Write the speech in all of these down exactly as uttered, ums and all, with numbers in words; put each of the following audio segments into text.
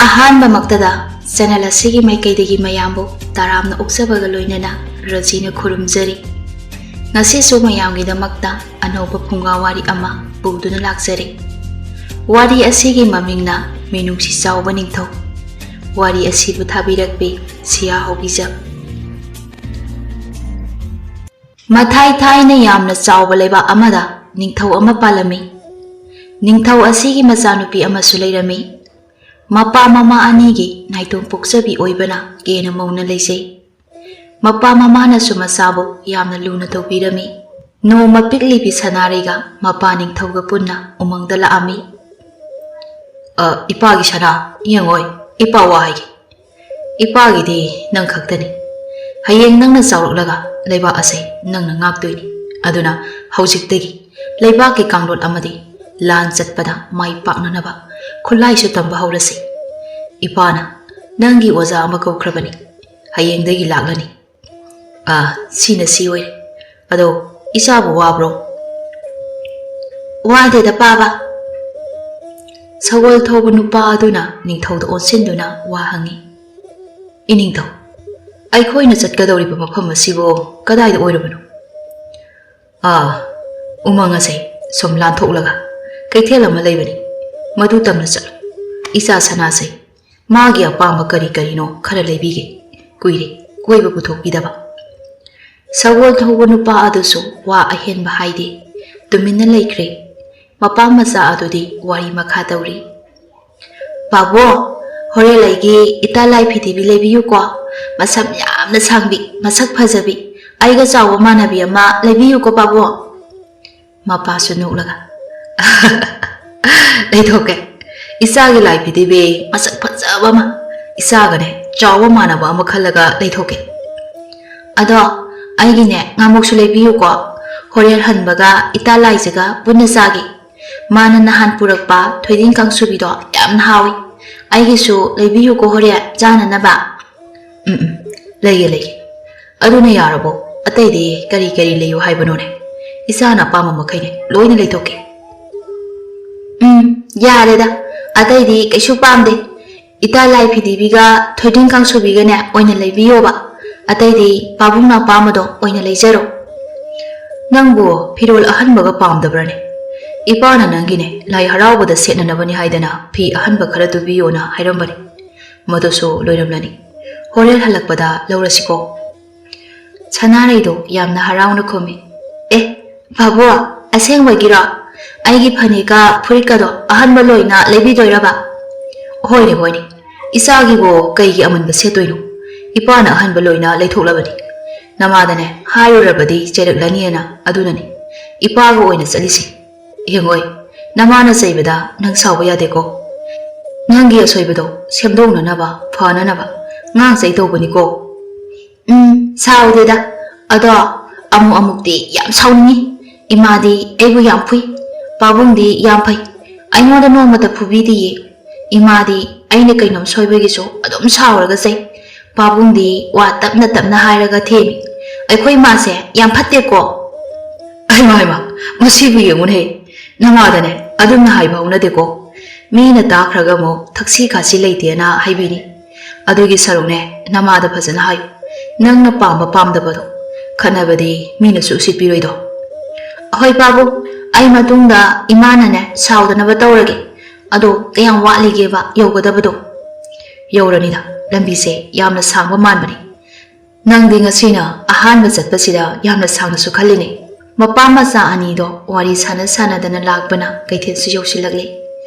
ꯑꯍꯥꯟꯕꯃꯛꯇꯗ channel ꯑꯁꯤꯒꯤ ꯃꯥꯏꯀꯩꯗꯒꯤ ꯃꯌꯥꯝꯕꯨ ꯇꯔꯥꯝꯅ ꯑꯣꯛꯆꯕꯒ ꯂꯣꯏꯅꯅ ꯔꯣꯖꯤꯅ ꯈꯨꯔꯨꯝꯖꯔꯤ꯫ ꯉꯁꯤꯁꯨ ꯃꯌꯥꯝꯒꯤꯗꯃꯛꯇ ꯑꯅꯧꯕ ꯐꯨꯡꯒꯥ ꯋꯥꯔꯤ ꯑꯃ ꯄꯨꯗꯨꯅ ꯂꯥꯛꯆꯔꯤ꯫ ꯋꯥꯔꯤ ꯑꯁꯤꯒꯤ ꯃꯃꯤꯡꯅ ꯃꯤꯅꯨꯡꯁꯤ ꯆꯥꯎꯕ ꯅꯤꯡꯊꯧ꯫ ꯋꯥꯔꯤ ꯑꯁꯤꯕꯨ ꯊꯥꯕꯤꯔꯛꯄꯤ ꯁꯤꯌꯥ ꯍꯧꯕꯤꯖꯝ꯫ ꯃꯊꯥꯏ ꯊꯥꯏꯅ ꯌꯥꯝꯅ ꯆꯥꯎꯕ ꯂꯩꯕꯥꯛ ꯑꯃꯗ ꯅꯤꯡꯊꯧ ꯑꯃ ꯄꯥꯜꯂꯝꯃꯤ꯫ ꯅꯤꯡꯊꯧ ꯑꯁꯤꯒꯤ ꯃꯆꯥꯅꯨꯄꯤ ꯑꯃꯁꯨ ꯂꯩꯔꯝꯃꯤ꯫ ꯃꯄꯥ ꯃꯃꯥ ꯑꯅꯤꯒꯤ ꯅꯥꯏꯇꯣꯝ ꯄꯣꯛꯆꯕꯤ ꯑꯣꯏꯕꯅ ꯀꯦꯅ ꯃꯧꯅ ꯂꯩꯖꯩ꯫ ꯃꯄꯥ ꯃꯃꯥꯅꯁꯨ ꯃꯆꯥꯕꯨ ꯌꯥꯝꯅ ꯂꯨꯅ ꯇꯧꯕꯤꯔꯝꯃꯤ꯫ ꯅꯣꯡꯃ ꯄꯤꯛꯂꯤꯕꯤ ꯁꯅꯥꯔꯩꯒ ꯃꯄꯥ ꯅꯤꯡꯊꯧꯒ ꯄꯨꯟꯅ ꯎꯃꯪꯗ ꯂꯥꯛꯑꯝꯃꯤ꯫ "ꯑ, ꯏꯄꯥꯒꯤ ꯁꯅꯥ, ꯌꯦꯡꯉꯣꯏ, ꯏꯄꯥ ꯋꯥ ꯍꯥꯏꯒꯦ꯫ ꯏꯄꯥꯒꯤꯗꯤ ꯅꯪ ꯈꯛꯇꯅꯤ꯫ ꯍꯌꯦꯡ ꯅꯪꯅ ꯆꯥꯎꯔꯛꯂꯒ ꯂꯩꯕꯥꯛ ꯑꯁꯦ ꯅꯪꯅ ꯉꯥꯛꯇꯣꯏꯅꯤ꯫ ꯑꯗꯨꯅ ꯍꯧꯖꯤꯛꯇꯒꯤ ꯂꯩꯕꯥꯛꯀꯤ ꯀꯥꯡꯂꯣꯟ ꯑꯃꯗꯤ ꯂꯥꯟ ꯆꯠꯄꯗ ꯃꯥꯏ ꯄꯥꯛꯅꯅꯕ ꯈꯨꯠꯂꯥꯏꯁꯨ ꯇꯝꯕ ꯍꯧꯔꯁꯤ꯫ ꯏꯄꯥꯅ ꯅꯪꯒꯤ ꯑꯣꯖꯥ ꯑꯃ ꯀꯧꯈ꯭ꯔꯕꯅꯤ꯫ ꯍꯌꯦꯡꯗꯒꯤ ꯂꯥꯛꯂꯅꯤ꯫ ꯑꯥ, ꯁꯤꯅ ꯁꯤ ꯑꯣꯏꯔꯦ꯫ ꯑꯗꯣ ꯏꯆꯥꯕꯨ ꯋꯥꯕ꯭ꯔꯣ?" "ꯋꯥꯗꯦꯗ ꯄꯥꯕ꯫" ꯁꯒꯣꯜ ꯊꯧꯕ ꯅꯨꯄꯥ ꯑꯗꯨꯅ ꯅꯤꯡꯊꯧꯗ ꯑꯣꯟꯁꯤꯟꯗꯨꯅ ꯋꯥ ꯍꯪꯉꯤ꯫ "ꯏꯅꯤꯡꯊꯧ, ꯑꯩꯈꯣꯏꯅ ꯆꯠꯀꯗꯧꯔꯤꯕ ꯃꯐꯝ ꯑꯁꯤꯕꯨ ꯀꯗꯥꯏꯗ ꯑꯣꯏꯔꯕꯅꯣ?" "ꯑꯥ, ꯎꯃꯪ ꯑꯁꯦ ꯁꯨꯝ ꯂꯥꯟꯊꯣꯛꯂꯒ ꯀꯩꯊꯦꯜ ꯑꯃ ꯂꯩꯕꯅꯤ, ꯃꯗꯨ ꯇꯝꯅ ꯆꯠꯂꯨ꯫ ꯏꯆꯥ ꯁꯅꯥꯁꯦ ꯃꯥꯒꯤ ꯑꯄꯥꯝꯕ ꯀꯔꯤ ꯀꯔꯤꯅꯣ ꯈꯔ ꯂꯩꯕꯤꯒꯦ꯫ ꯀꯨꯏꯔꯦ ꯀꯣꯏꯕ ꯄꯨꯊꯣꯛꯄꯤꯗꯕ꯫" ꯁꯒꯣꯜ ꯊꯧꯕ ꯅꯨꯄꯥ ꯑꯗꯨꯁꯨ ꯋꯥ ꯑꯍꯦꯟꯕ ꯍꯥꯏꯗꯦ, ꯇꯨꯃꯤꯟꯅ ꯂꯩꯈ꯭ꯔꯦ꯫ ꯃꯄꯥ ꯃꯆꯥ ꯑꯗꯨꯗꯤ ꯋꯥꯔꯤ ꯃꯈꯥ ꯇꯧꯔꯤ꯫ "ꯄꯥꯕꯣ, ꯍꯣꯔꯦꯟ ꯑꯩꯒꯤ ꯏꯇꯥ ꯂꯥꯏ ꯐꯤꯗꯤꯕꯤ ꯂꯩꯕꯤꯌꯨꯀꯣ꯫ ꯃꯁꯝ ꯌꯥꯝꯅ ꯁꯥꯡꯕꯤ, ꯃꯁꯛ ꯐꯖꯕꯤ, ꯑꯩꯒ ꯆꯥꯎꯕ ꯃꯥꯟꯅꯕꯤ ꯑꯃ ꯂꯩꯕꯤꯌꯨꯀꯣ ꯄꯥꯕꯣ꯫" ꯃꯄꯥꯁꯨ ꯅꯣꯛꯂꯒ, "ꯂꯩꯊꯣꯛꯀꯦ꯫ ꯏꯆꯥꯒꯤ ꯂꯥꯏ ꯐꯤꯗꯤꯕꯤ ꯃꯁꯛ ꯐꯖꯕ ꯑꯃ, ꯏꯆꯥꯒꯅꯦ ꯆꯥꯎꯕ ꯃꯥꯟꯅꯕ ꯑꯃ ꯈꯜꯂꯒ ꯂꯩꯊꯣꯛꯀꯦ꯫ ꯑꯗꯣ ꯑꯩꯒꯤꯅꯦ ꯉꯥꯃꯨꯛꯁꯨ ꯂꯩꯕꯤꯌꯨꯀꯣ꯫ ꯍꯣꯔꯦꯟ ꯍꯟꯕꯒ ꯏꯇꯥ ꯂꯥꯏꯖꯒ ꯄꯨꯟꯅ ꯆꯥꯒꯦ꯫ ꯃꯥꯅ ꯅꯍꯥꯟ ꯄꯨꯔꯛꯄ ꯊꯣꯏꯗꯤꯡ ꯀꯥꯡꯁꯨꯕꯤꯗꯣ ꯌꯥꯝꯅ ꯍꯥꯎꯏ꯫ ꯑꯩꯒꯤꯁꯨ ꯂꯩꯕꯤꯌꯨꯀꯣ ꯍꯣꯔꯦꯟ ꯆꯥꯅꯅꯕ꯫" "ꯎꯝ, ꯎꯝ, ꯂꯩꯒꯦ, ꯂꯩꯒꯦ꯫ ꯑꯗꯨꯅ ꯌꯥꯔꯕꯣ? ꯑꯇꯩꯗꯤ ꯀꯔꯤ ꯀꯔꯤ ꯂꯩꯌꯨ ꯍꯥꯏꯕꯅꯣꯅꯦ? ꯏꯆꯥꯅ ꯑꯄꯥꯝꯕ ꯃꯈꯩꯅꯦ ꯂꯣꯏꯅ ꯂꯩꯊꯣꯛꯀꯦ꯫" "ꯎꯝ, ꯌꯥꯔꯦꯗ꯫ ꯑꯇꯩꯗꯤ ꯀꯩꯁꯨ ꯄꯥꯝꯗꯦ꯫ "ꯏꯇꯥ ꯂꯥꯏ ꯐꯤꯗꯤꯕꯤꯒ ꯊꯣꯏꯗꯤꯡ ꯀꯥꯡꯁꯨꯕꯤꯒꯅꯦ ꯑꯣꯏꯅ ꯂꯩꯕꯤꯌꯣꯕ, ꯑꯇꯩꯗꯤ ꯄꯥꯕꯨꯡꯅ ꯑꯄꯥꯝꯕꯗꯣ ꯑꯣꯏꯅ ꯂꯩꯖꯔꯣ"꯫ "ꯅꯪꯕꯨ ꯐꯤꯔꯣꯜ ꯑꯍꯟꯕꯒ ꯄꯥꯝꯗꯕ꯭ꯔꯅꯦ? ꯏꯄꯥꯅ ꯅꯪꯒꯤꯅꯦ ꯂꯥꯏ ꯍꯔꯥꯎꯕꯗ ꯁꯦꯠꯅꯅꯕꯅꯤ ꯍꯥꯏꯗꯅ ꯐꯤ ꯑꯍꯟꯕ ꯈꯔ ꯇꯨꯕꯤꯌꯣꯅ ꯍꯥꯏꯔꯝꯕꯅꯤ꯫ ꯃꯗꯨꯁꯨ ꯂꯣꯏꯔꯝꯂꯅꯤ꯫ ꯍꯣꯔꯦꯟ ꯍꯜꯂꯛꯄꯗ ꯂꯧꯔꯁꯤꯀꯣ"꯫ ꯁꯅꯥꯔꯩꯗꯣ ꯌꯥꯝꯅ ꯍꯔꯥꯎꯅ ꯈꯨꯝꯃꯤ꯫ "ꯑꯦ, ꯚꯥꯕꯣ, ꯑꯁꯦꯡꯕꯒꯤꯔꯣ? ꯑꯩꯒꯤ ꯐꯅꯦꯛꯀ ꯐꯨꯔꯤꯠꯀꯗꯣ ꯑꯍꯟꯕ ꯂꯣꯏꯅ ꯂꯩꯕꯤꯗꯣꯏꯔꯕ?" "ꯍꯣꯏꯅꯦ, ꯍꯣꯏꯅꯦ꯫ ꯏꯆꯥꯒꯤꯕꯨ ꯀꯩꯒꯤ ꯑꯃꯟꯕ ꯁꯦꯠꯇꯣꯏꯅꯣ? ꯏꯄꯥꯅ ꯑꯍꯟꯕ ꯂꯣꯏꯅ ꯂꯩꯊꯣꯛꯂꯕꯅꯤ꯫ ꯅꯃꯥꯗꯅꯦ ꯍꯥꯏꯔꯨꯔꯕꯗꯤ ꯆꯩꯔꯛꯂꯅꯤꯅ ꯑꯗꯨꯅꯅꯤ ꯏꯄꯥꯒ ꯑꯣꯏꯅ ꯆꯠꯂꯤꯁꯤ꯫ ꯌꯦꯡꯉꯣꯏ, ꯅꯃꯥꯅ ꯆꯩꯕꯗ ꯅꯪ ꯁꯥꯎꯕ ꯌꯥꯗꯦꯀꯣ꯫ ꯅꯪꯒꯤ ꯑꯁꯣꯏꯕꯗꯣ ꯁꯦꯝꯗꯣꯛꯅꯅꯕ, ꯐꯅꯅꯕ ꯉꯥꯡ ꯆꯩ ꯇꯧꯕꯅꯤꯀꯣ"꯫ "ꯎꯝ, ꯁꯥꯎꯗꯦꯗ꯫ ꯑꯗꯣ ꯑꯃꯨꯛ ꯑꯃꯨꯛꯇꯤ ꯌꯥꯝ ꯁꯥꯎꯅꯤꯡꯉꯤ꯫ ꯏꯃꯥꯗꯤ ꯑꯩꯕꯨ ꯌꯥꯝ ꯐꯨꯏ, ꯄꯥꯕꯨꯡꯗꯤ ꯌꯥꯝ ꯐꯩ꯫ ꯑꯩꯉꯣꯟꯗ ꯅꯣꯡꯃꯇ ꯐꯨꯕꯤꯗꯤꯌꯦ꯫ ꯏꯃꯥꯗꯤ ꯑꯩꯅ ꯀꯩꯅꯣꯝ ꯁꯣꯏꯕꯒꯤꯁꯨ ꯑꯗꯨꯝ ꯁꯥꯎꯔꯒ ꯆꯩ꯫ ꯄꯥꯕꯨꯡꯗꯤ ꯋꯥ ꯇꯞꯅ ꯇꯞꯅ ꯍꯥꯏꯔꯒ ꯊꯦꯝꯃꯤ꯫ ꯑꯩꯈꯣꯏ ꯏꯃꯥꯁꯦ ꯌꯥꯝ ꯐꯠꯇꯦꯀꯣ"꯫ "ꯍꯩꯃꯥ, ꯍꯩꯃꯥ, ꯃꯁꯤꯕꯨ ꯌꯦꯡꯉꯨꯅꯦ꯫ ꯅꯃꯥꯗꯅꯦ ꯑꯗꯨꯝꯅ ꯍꯥꯏꯕ ꯍꯧꯅꯗꯦꯀꯣ꯫ ꯃꯤꯅ ꯇꯥꯈ꯭ꯔꯒ ꯑꯃꯨꯛ ꯊꯛꯁꯤ ꯈꯥꯁꯤ ꯂꯩꯇꯦꯅ ꯍꯥꯏꯕꯤꯅꯤ꯫ ꯑꯗꯨꯒꯤ ꯁꯔꯨꯛꯅꯦ, ꯅꯃꯥꯗ ꯐꯖꯅ ꯍꯥꯏꯌꯨ꯫ ꯅꯪꯅ ꯄꯥꯝꯕ ꯄꯥꯝꯗꯕꯗꯣ ꯈꯠꯅꯕꯗꯤ ꯃꯤꯅꯁꯨ ꯎꯁꯤꯠꯄꯤꯔꯣꯏꯗꯣ"꯫ "ꯍꯣꯏ ꯄꯥꯕꯨꯡ, ꯑꯩ ꯃꯇꯨꯡꯗ ꯏꯃꯥꯅꯅꯦ ꯁꯥꯎꯗꯅꯕ ꯇꯧꯔꯒꯦ꯫ ꯑꯗꯣ ꯀꯌꯥꯝ ꯋꯥꯠꯂꯤꯒꯦꯕ ꯌꯧꯒꯗꯕꯗꯣ?" "ꯌꯧꯔꯅꯤꯗ, ꯂꯝꯕꯤꯁꯦ ꯌꯥꯝꯅ ꯁꯥꯡꯕ ꯃꯥꯟꯕꯅꯤ꯫ ꯅꯪꯗꯤ ꯉꯁꯤꯅ ꯑꯍꯥꯟꯕ ꯆꯠꯄꯁꯤꯗ ꯌꯥꯝꯅ ꯁꯥꯡꯅꯁꯨ ꯈꯜꯂꯤꯅꯦ"꯫ ꯃꯄꯥ ꯃꯆꯥ ꯑꯅꯤꯗꯣ ꯋꯥꯔꯤ ꯁꯥꯟꯅ ꯁꯥꯟꯅꯗꯅ ꯂꯥꯛꯄꯅ ꯀꯩꯊꯦꯜꯁꯨ ꯌꯧꯁꯤꯜꯂꯛꯂꯦ꯫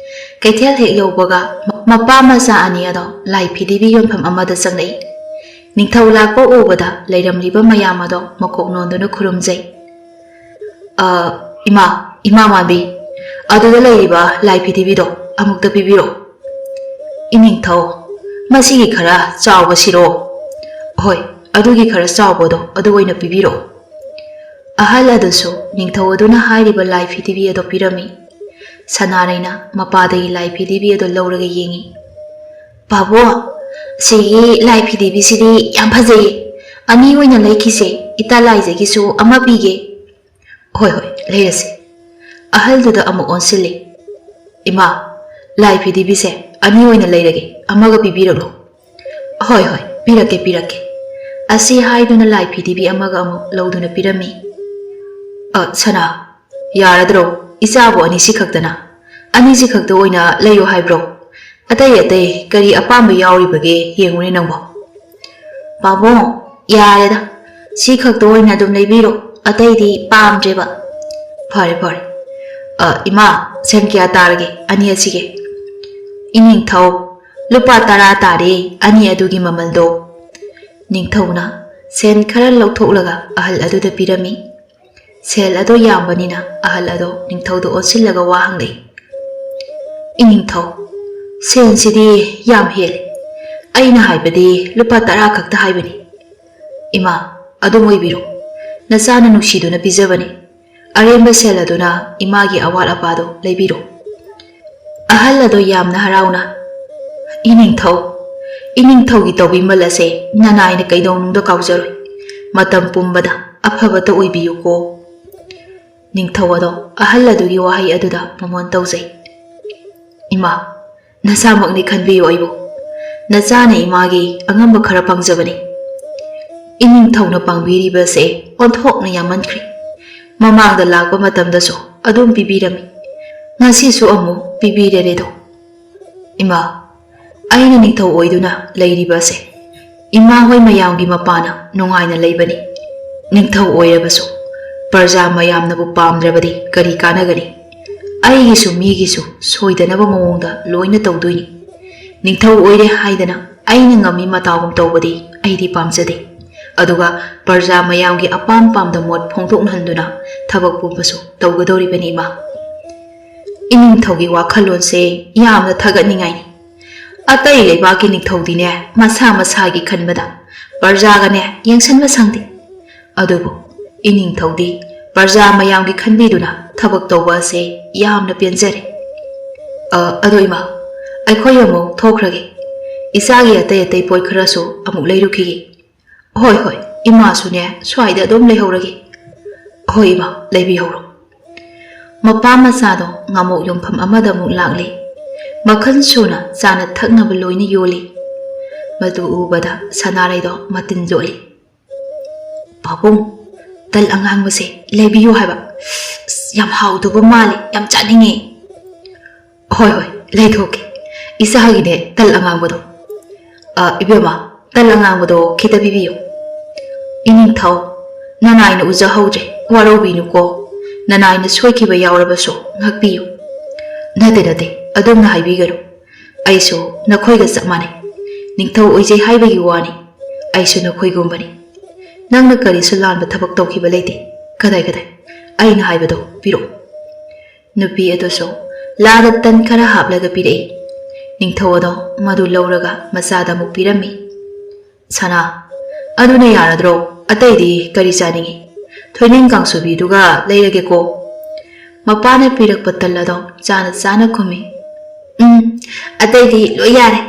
ꯀꯩꯊꯦꯜ ꯍꯦꯛ ꯌꯧꯕꯒ ꯃꯄꯥ ꯃꯆꯥ ꯑꯅꯤ ꯑꯗꯣ ꯂꯥꯏ ꯐꯤꯗꯤꯕꯤ ꯌꯣꯟꯐꯝ ꯑꯃꯗ ꯆꯪꯂꯛꯏ꯫ ꯅꯤꯡꯊꯧ ꯂꯥꯛꯄ ꯎꯕꯗ ꯂꯩꯔꯝꯂꯤꯕ ꯃꯌꯥꯝ ꯑꯗꯣ ꯃꯀꯣꯛ ꯅꯣꯟꯗꯨꯅ ꯈꯨꯔꯨꯝꯖꯩ꯫ "ꯑ, ꯏꯃꯥ, ꯏꯃꯥ ꯃꯥꯟꯕꯤ, ꯑꯗꯨꯗ ꯂꯩꯔꯤꯕ ꯂꯥꯏ ꯐꯤꯗꯤꯕꯤꯗꯣ ꯑꯃꯨꯛꯇ ꯄꯤꯕꯤꯔꯣ"꯫ "ꯏꯅꯤꯡꯊꯧ, ꯃꯁꯤꯒꯤ ꯈꯔ ꯆꯥꯎꯕꯁꯤꯔꯣ?" "ꯍꯣꯏ, ꯑꯗꯨꯒꯤ ꯈꯔ ꯆꯥꯎꯕꯗꯣ ꯑꯗꯨ ꯑꯣꯏꯅ ꯄꯤꯕꯤꯔꯣ"꯫ ꯑꯍꯜ ꯑꯗꯨꯁꯨ ꯅꯤꯡꯊꯧ ꯑꯗꯨꯅ ꯍꯥꯏꯔꯤꯕ ꯂꯥꯏ ꯐꯤꯗꯤꯕꯤ ꯑꯗꯨ ꯄꯤꯔꯝꯃꯤ꯫ ꯁꯅꯥꯔꯩꯅ ꯃꯄꯥꯗꯒꯤ ꯂꯥꯏ ꯐꯤꯗꯤꯕꯤ ꯑꯗꯨ ꯂꯧꯔꯒ ꯌꯦꯡꯉꯤ꯫ "ꯄꯥꯕꯣ, ꯁꯤꯒꯤ ꯂꯥꯏ ꯐꯤꯗꯤꯕꯤꯁꯤꯗꯤ ꯌꯥꯝ ꯐꯖꯩꯌꯦ꯫ ꯑꯅꯤ ꯑꯣꯏꯅ ꯂꯩꯈꯤꯁꯦ꯫ ꯏꯇꯥ ꯂꯥꯏꯖꯒꯤꯁꯨ ꯑꯃ ꯄꯤꯒꯦ"꯫ "ꯍꯣꯏ, ꯍꯣꯏ, ꯂꯩꯔꯁꯤ"꯫ ꯑꯍꯜꯗꯨꯗ ꯑꯃꯨꯛ ꯑꯣꯟꯁꯤꯜꯂꯤ꯫ "ꯏꯃꯥ, ꯂꯥꯏ ꯐꯤꯗꯤꯕꯤꯁꯦ ꯑꯅꯤ ꯑꯣꯏꯅ ꯂꯩꯔꯒꯦ꯫ ꯑꯃꯒ ꯄꯤꯕꯤꯔꯛꯂꯣ꯫ "ꯍꯣꯏ, ꯍꯣꯏ, ꯄꯤꯔꯛꯀꯦ, ꯄꯤꯔꯛꯀꯦ"꯫ ꯑꯁꯤ ꯍꯥꯏꯗꯨꯅ ꯂꯥꯏ ꯐꯤꯗꯤꯕꯤ ꯑꯃꯒ ꯑꯃꯨꯛ ꯂꯧꯗꯨꯅ ꯄꯤꯔꯝꯃꯤ꯫ "ꯑ, ꯁꯅꯥ, ꯌꯥꯔꯗ꯭ꯔꯣ? ꯏꯆꯥꯕꯨ ꯑꯅꯤꯁꯤ ꯈꯛꯇꯅ? ꯑꯅꯤꯁꯤ ꯈꯛꯇ ꯑꯣꯏꯅ ꯂꯩꯌꯨ ꯍꯥꯏꯕ꯭ꯔꯣ? ꯑꯇꯩ ꯑꯇꯩ ꯀꯔꯤ ꯑꯄꯥꯝꯕ ꯌꯥꯎꯔꯤꯕꯒꯦ ꯌꯦꯡꯉꯨꯅꯦ ꯅꯪꯕꯣ"꯫ "ꯄꯥꯕꯨꯡ, ꯌꯥꯔꯦꯗ, ꯁꯤ ꯈꯛꯇ ꯑꯣꯏꯅ ꯑꯗꯨꯝ ꯂꯩꯕꯤꯔꯣ, ꯑꯇꯩꯗꯤ ꯄꯥꯝꯗ꯭ꯔꯦꯕ"꯫ "ꯐꯔꯦ, ꯐꯔꯦ꯫ ꯑ, ꯏꯃꯥ, ꯁꯦꯟ ꯀꯌꯥ ꯇꯥꯔꯒꯦ ꯑꯅꯤ ꯑꯁꯤꯒꯤ?" "ꯏꯅꯤꯡꯊꯧ, ꯂꯨꯄꯥ ꯇꯔꯥ ꯇꯥꯔꯦ ꯑꯅꯤ ꯑꯗꯨꯒꯤ ꯃꯃꯜꯗꯣ"꯫ ꯅꯤꯡꯊꯧꯅ ꯁꯦꯟ ꯈꯔ ꯂꯧꯊꯣꯛꯂꯒ ꯑꯍꯜ ꯑꯗꯨꯗ ꯄꯤꯔꯝꯃꯤ꯫ ꯁꯦꯜ ꯑꯗꯣ ꯌꯥꯝꯕꯅꯤꯅ ꯑꯍꯜ ꯑꯗꯣ ꯅꯤꯡꯊꯧꯗ ꯑꯣꯟꯁꯤꯜꯂꯒ ꯋꯥ ꯍꯪꯂꯛꯏ꯫ "ꯏꯅꯤꯡꯊꯧ, ꯁꯦꯜꯁꯤꯗꯤ ꯌꯥꯝ ꯍꯦꯜꯂꯦ꯫ ꯑꯩꯅ ꯍꯥꯏꯕꯗꯤ ꯂꯨꯄꯥ ꯇꯔꯥ ꯈꯛꯇ ꯍꯥꯏꯕꯅꯤ"꯫ "ꯏꯃꯥ, ꯑꯗꯨꯝ ꯑꯣꯏꯕꯤꯔꯣ꯫ ꯅꯆꯥꯅ ꯅꯨꯡꯁꯤꯗꯨꯅ ꯄꯤꯖꯕꯅꯤ꯫ ꯑꯔꯦꯝꯕ ꯁꯦꯜ ꯑꯗꯨꯅ ꯏꯃꯥꯒꯤ ꯑꯋꯥꯠ ꯑꯄꯥꯗꯣ ꯂꯩꯕꯤꯔꯣ"꯫ ꯑꯍꯜ ꯑꯗꯣ ꯌꯥꯝꯅ ꯍꯔꯥꯎꯅ, "ꯏꯅꯤꯡꯊꯧ, ꯏꯅꯤꯡꯊꯧꯒꯤ ꯇꯧꯕꯤꯃꯜ ꯑꯁꯦ ꯅꯅꯥꯏꯅ ꯀꯩꯗꯧꯅꯨꯡꯗ ꯀꯥꯎꯖꯔꯣꯏ꯫ ꯃꯇꯝ ꯄꯨꯝꯕꯗ ꯑꯐꯕꯇ ꯑꯣꯏꯕꯤꯌꯨꯀꯣ"꯫ ꯅꯤꯡꯊꯧ ꯑꯗꯣ ꯑꯍꯜ ꯑꯗꯨꯒꯤ ꯋꯥꯍꯩ ꯑꯗꯨꯗ ꯃꯃꯣꯟ ꯇꯧꯖꯩ꯫ "ꯏꯃꯥ, ꯅꯁꯥꯃꯛꯅꯤ ꯈꯟꯕꯤꯌꯨ ꯑꯩꯕꯨ꯫ ꯅꯆꯥꯅ ꯏꯃꯥꯒꯤ ꯑꯉꯝꯕ ꯈꯔ ꯄꯥꯡꯖꯕꯅꯤ"꯫ ꯏꯅꯤꯡꯊꯧꯅ ꯄꯥꯡꯕꯤꯔꯤꯕꯁꯦ ꯑꯣꯟꯊꯣꯛꯅ ꯌꯥꯝꯃꯟꯈ꯭ꯔꯦ꯫ ꯃꯃꯥꯡꯗ ꯂꯥꯛꯄ ꯃꯇꯝꯗꯁꯨ ꯑꯗꯨꯝ ꯄꯤꯕꯤꯔꯝꯃꯤ꯫ ꯉꯁꯤꯁꯨ ꯑꯃꯨꯛ ꯄꯤꯕꯤꯔꯦꯗꯣ꯫ "ꯏꯃꯥ, ꯑꯩꯅ ꯅꯤꯡꯊꯧ ꯑꯣꯏꯗꯨꯅ ꯂꯩꯔꯤꯕ ꯑꯁꯦ ꯏꯃꯥ ꯍꯣꯏ ꯃꯌꯥꯝꯒꯤ ꯃꯄꯥꯅ ꯅꯨꯡꯉꯥꯏꯅ ꯂꯩꯕꯅꯤ꯫ ꯅꯤꯡꯊꯧ ꯑꯣꯏꯔꯕꯁꯨ ꯄ꯭ꯔꯖꯥ ꯃꯌꯥꯝꯅꯕꯨ ꯄꯥꯝꯗ꯭ꯔꯕꯗꯤ ꯀꯔꯤ ꯀꯥꯟꯅꯒꯅꯤ? ꯑꯩꯒꯤꯁꯨ ꯃꯤꯒꯤꯁꯨ ꯁꯣꯏꯗꯅꯕ ꯃꯑꯣꯡꯗ ꯂꯣꯏꯅ ꯇꯧꯗꯣꯏꯅꯤ꯫ ꯅꯤꯡꯊꯧ ꯑꯣꯏꯔꯦ ꯍꯥꯏꯗꯅ ꯑꯩꯅ ꯉꯝꯃꯤ ꯃꯇꯥꯒꯨꯝ ꯇꯧꯕꯗꯤ ꯑꯩꯗꯤ ꯄꯥꯝꯖꯗꯦ꯫ ꯑꯗꯨꯒ ꯄ꯭ꯔꯖꯥ ꯃꯌꯥꯝꯒꯤ ꯑꯄꯥꯝ ꯄꯥꯝꯗ ꯃꯣꯠ ꯐꯣꯡꯗꯣꯛꯅꯍꯟꯗꯨꯅ ꯊꯕꯛ ꯄꯨꯝꯕꯁꯨ ꯇꯧꯒꯗꯧꯔꯤꯕꯅꯤ ꯏꯃꯥ"꯫ ꯏꯅꯤꯡꯊꯧꯒꯤ ꯋꯥꯈꯜꯂꯣꯟꯁꯦ ꯌꯥꯝꯅ ꯊꯥꯒꯠꯅꯤꯡꯉꯥꯏꯅꯤ꯫ ꯑꯇꯩ ꯂꯩꯕꯥꯛꯀꯤ ꯅꯤꯡꯊꯧꯗꯤꯅꯦ, ꯃꯁꯥ ꯃꯁꯥꯒꯤ ꯈꯟꯕꯗ ꯄ꯭ꯔꯖꯥꯒꯅꯦ ꯌꯦꯡꯁꯟꯕ ꯁꯪꯗꯦ꯫ ꯑꯗꯨꯕꯨ ꯏꯅꯤꯡꯊꯧꯗꯤ ꯄ꯭ꯔꯖꯥ ꯃꯌꯥꯝꯒꯤ ꯈꯟꯕꯤꯗꯨꯅ ꯊꯕꯛ ꯇꯧꯕ ꯑꯁꯦ ꯌꯥꯝꯅ ꯄꯦꯟꯖꯔꯦ꯫ "ꯑ, ꯑꯗꯣ ꯏꯃꯥ, ꯑꯩꯈꯣꯏ ꯑꯃꯨꯛ ꯊꯣꯛꯈ꯭ꯔꯒꯦ꯫ ꯏꯆꯥꯒꯤ ꯑꯇꯩ ꯑꯇꯩ ꯄꯣꯠ ꯈꯔꯁꯨ ꯑꯃꯨꯛ ꯂꯩꯔꯨꯈꯤꯒꯦ"꯫ "ꯍꯣꯏ, ꯍꯣꯏ, ꯏꯃꯥꯁꯨꯅꯦ ꯁ꯭ꯋꯥꯏꯗ ꯑꯗꯨꯝ ꯂꯩꯍꯧꯔꯒꯦ"꯫ "ꯍꯣꯏ ꯏꯃꯥ, ꯂꯩꯕꯤꯍꯧꯔꯣ"꯫ ꯃꯄꯥ ꯃꯆꯥꯗꯣ ꯉꯥꯃꯣꯛ ꯌꯣꯟꯐꯝ ꯑꯃꯗ ꯑꯃꯨꯛ ꯂꯥꯛꯂꯦ꯫ ꯃꯈꯜ ꯁꯨꯅ ꯆꯥꯅ ꯊꯛꯅꯕ ꯂꯣꯏꯅ ꯌꯣꯜꯂꯤ꯫ ꯃꯗꯨ ꯎꯕꯗ ꯁꯅꯥꯔꯩꯗꯣ ꯃꯇꯤꯟ ꯌꯣꯠꯂꯤ꯫ "ꯄꯥꯕꯨꯡ, ꯇꯜ ꯑꯉꯥꯡꯕꯁꯦ ꯂꯩꯕꯤꯌꯨ ꯍꯥꯏꯕ꯫ ꯑꯁ, ꯌꯥꯝ ꯍꯥꯎꯗꯧꯕ ꯃꯥꯜꯂꯦ, ꯌꯥꯝ ꯆꯥꯅꯤꯡꯉꯦ꯫" "ꯍꯣꯏ, ꯍꯣꯏ, ꯂꯩꯊꯣꯛꯀꯦ꯫ ꯏꯆꯥꯒꯤꯅꯦ ꯇꯜ ꯑꯉꯥꯡꯕꯗꯣ꯫ ꯑ, ꯏꯕꯦꯝꯃ, ꯇꯜ ꯑꯉꯥꯡꯕꯗꯣ ꯈꯤꯇ ꯄꯤꯕꯤꯌꯨ꯫" "ꯏꯅꯤꯡꯊꯧ, ꯅꯅꯥꯏꯅ ꯎꯖꯍꯧꯗ꯭ꯔꯦ, ꯋꯥꯔꯧꯕꯤꯅꯨꯀꯣ꯫ ꯅꯅꯥꯏꯅ ꯁꯣꯏꯈꯤꯕ ꯌꯥꯎꯔꯕꯁꯨ ꯉꯥꯛꯄꯤꯌꯨ꯫" "ꯅꯠꯇꯦ, ꯅꯠꯇꯦ, ꯑꯗꯨꯝꯅ ꯍꯥꯏꯕꯤꯒꯅꯨ꯫ ꯑꯩꯁꯨ ꯅꯈꯣꯏꯒ ꯆꯞ ꯃꯥꯟꯅꯩ꯫ ꯅꯤꯡꯊꯧ ꯑꯣꯏꯖꯩ ꯍꯥꯏꯕꯒꯤ ꯋꯥꯅꯤ꯫ ꯑꯩꯁꯨ ꯅꯈꯣꯏꯒꯨꯝꯕꯅꯤ꯫ ꯅꯪꯅ ꯀꯔꯤꯁꯨ ꯂꯥꯟꯕ ꯊꯕꯛ ꯇꯧꯈꯤꯕ ꯂꯩꯇꯦ꯫ ꯀꯗꯥꯏ, ꯀꯗꯥꯏ? ꯑꯩꯅ ꯍꯥꯏꯕꯗꯣ ꯄꯤꯔꯛꯎ꯫" ꯅꯨꯄꯤ ꯑꯗꯨꯁꯨ ꯂꯥꯗ ꯇꯟ ꯈꯔ ꯍꯥꯞꯂꯒ ꯄꯤꯔꯛꯏ꯫ ꯅꯤꯡꯊꯧ ꯑꯗꯣ ꯃꯗꯨ ꯂꯧꯔꯒ ꯃꯆꯥꯗ ꯑꯃꯨꯛ ꯄꯤꯔꯝꯃꯤ꯫ "ꯁꯅꯥ, ꯑꯗꯨꯅ ꯌꯥꯔꯗ꯭ꯔꯣ? ꯑꯇꯩꯗꯤ ꯀꯔꯤ ꯆꯥꯅꯤꯡꯏ? ꯊꯣꯏꯗꯤꯡ ꯀꯥꯡꯁꯨꯕꯤꯗꯨꯒ ꯂꯩꯔꯒꯦꯀꯣ꯫" ꯃꯄꯥꯅ ꯄꯤꯔꯛꯄ ꯇꯜ ꯑꯗꯣ ꯆꯥꯅ ꯆꯥꯅ ꯈꯨꯝꯃꯤ꯫ "ꯎꯝ, ꯑꯇꯩꯗꯤ ꯂꯣꯏ ꯌꯥꯔꯦ꯫"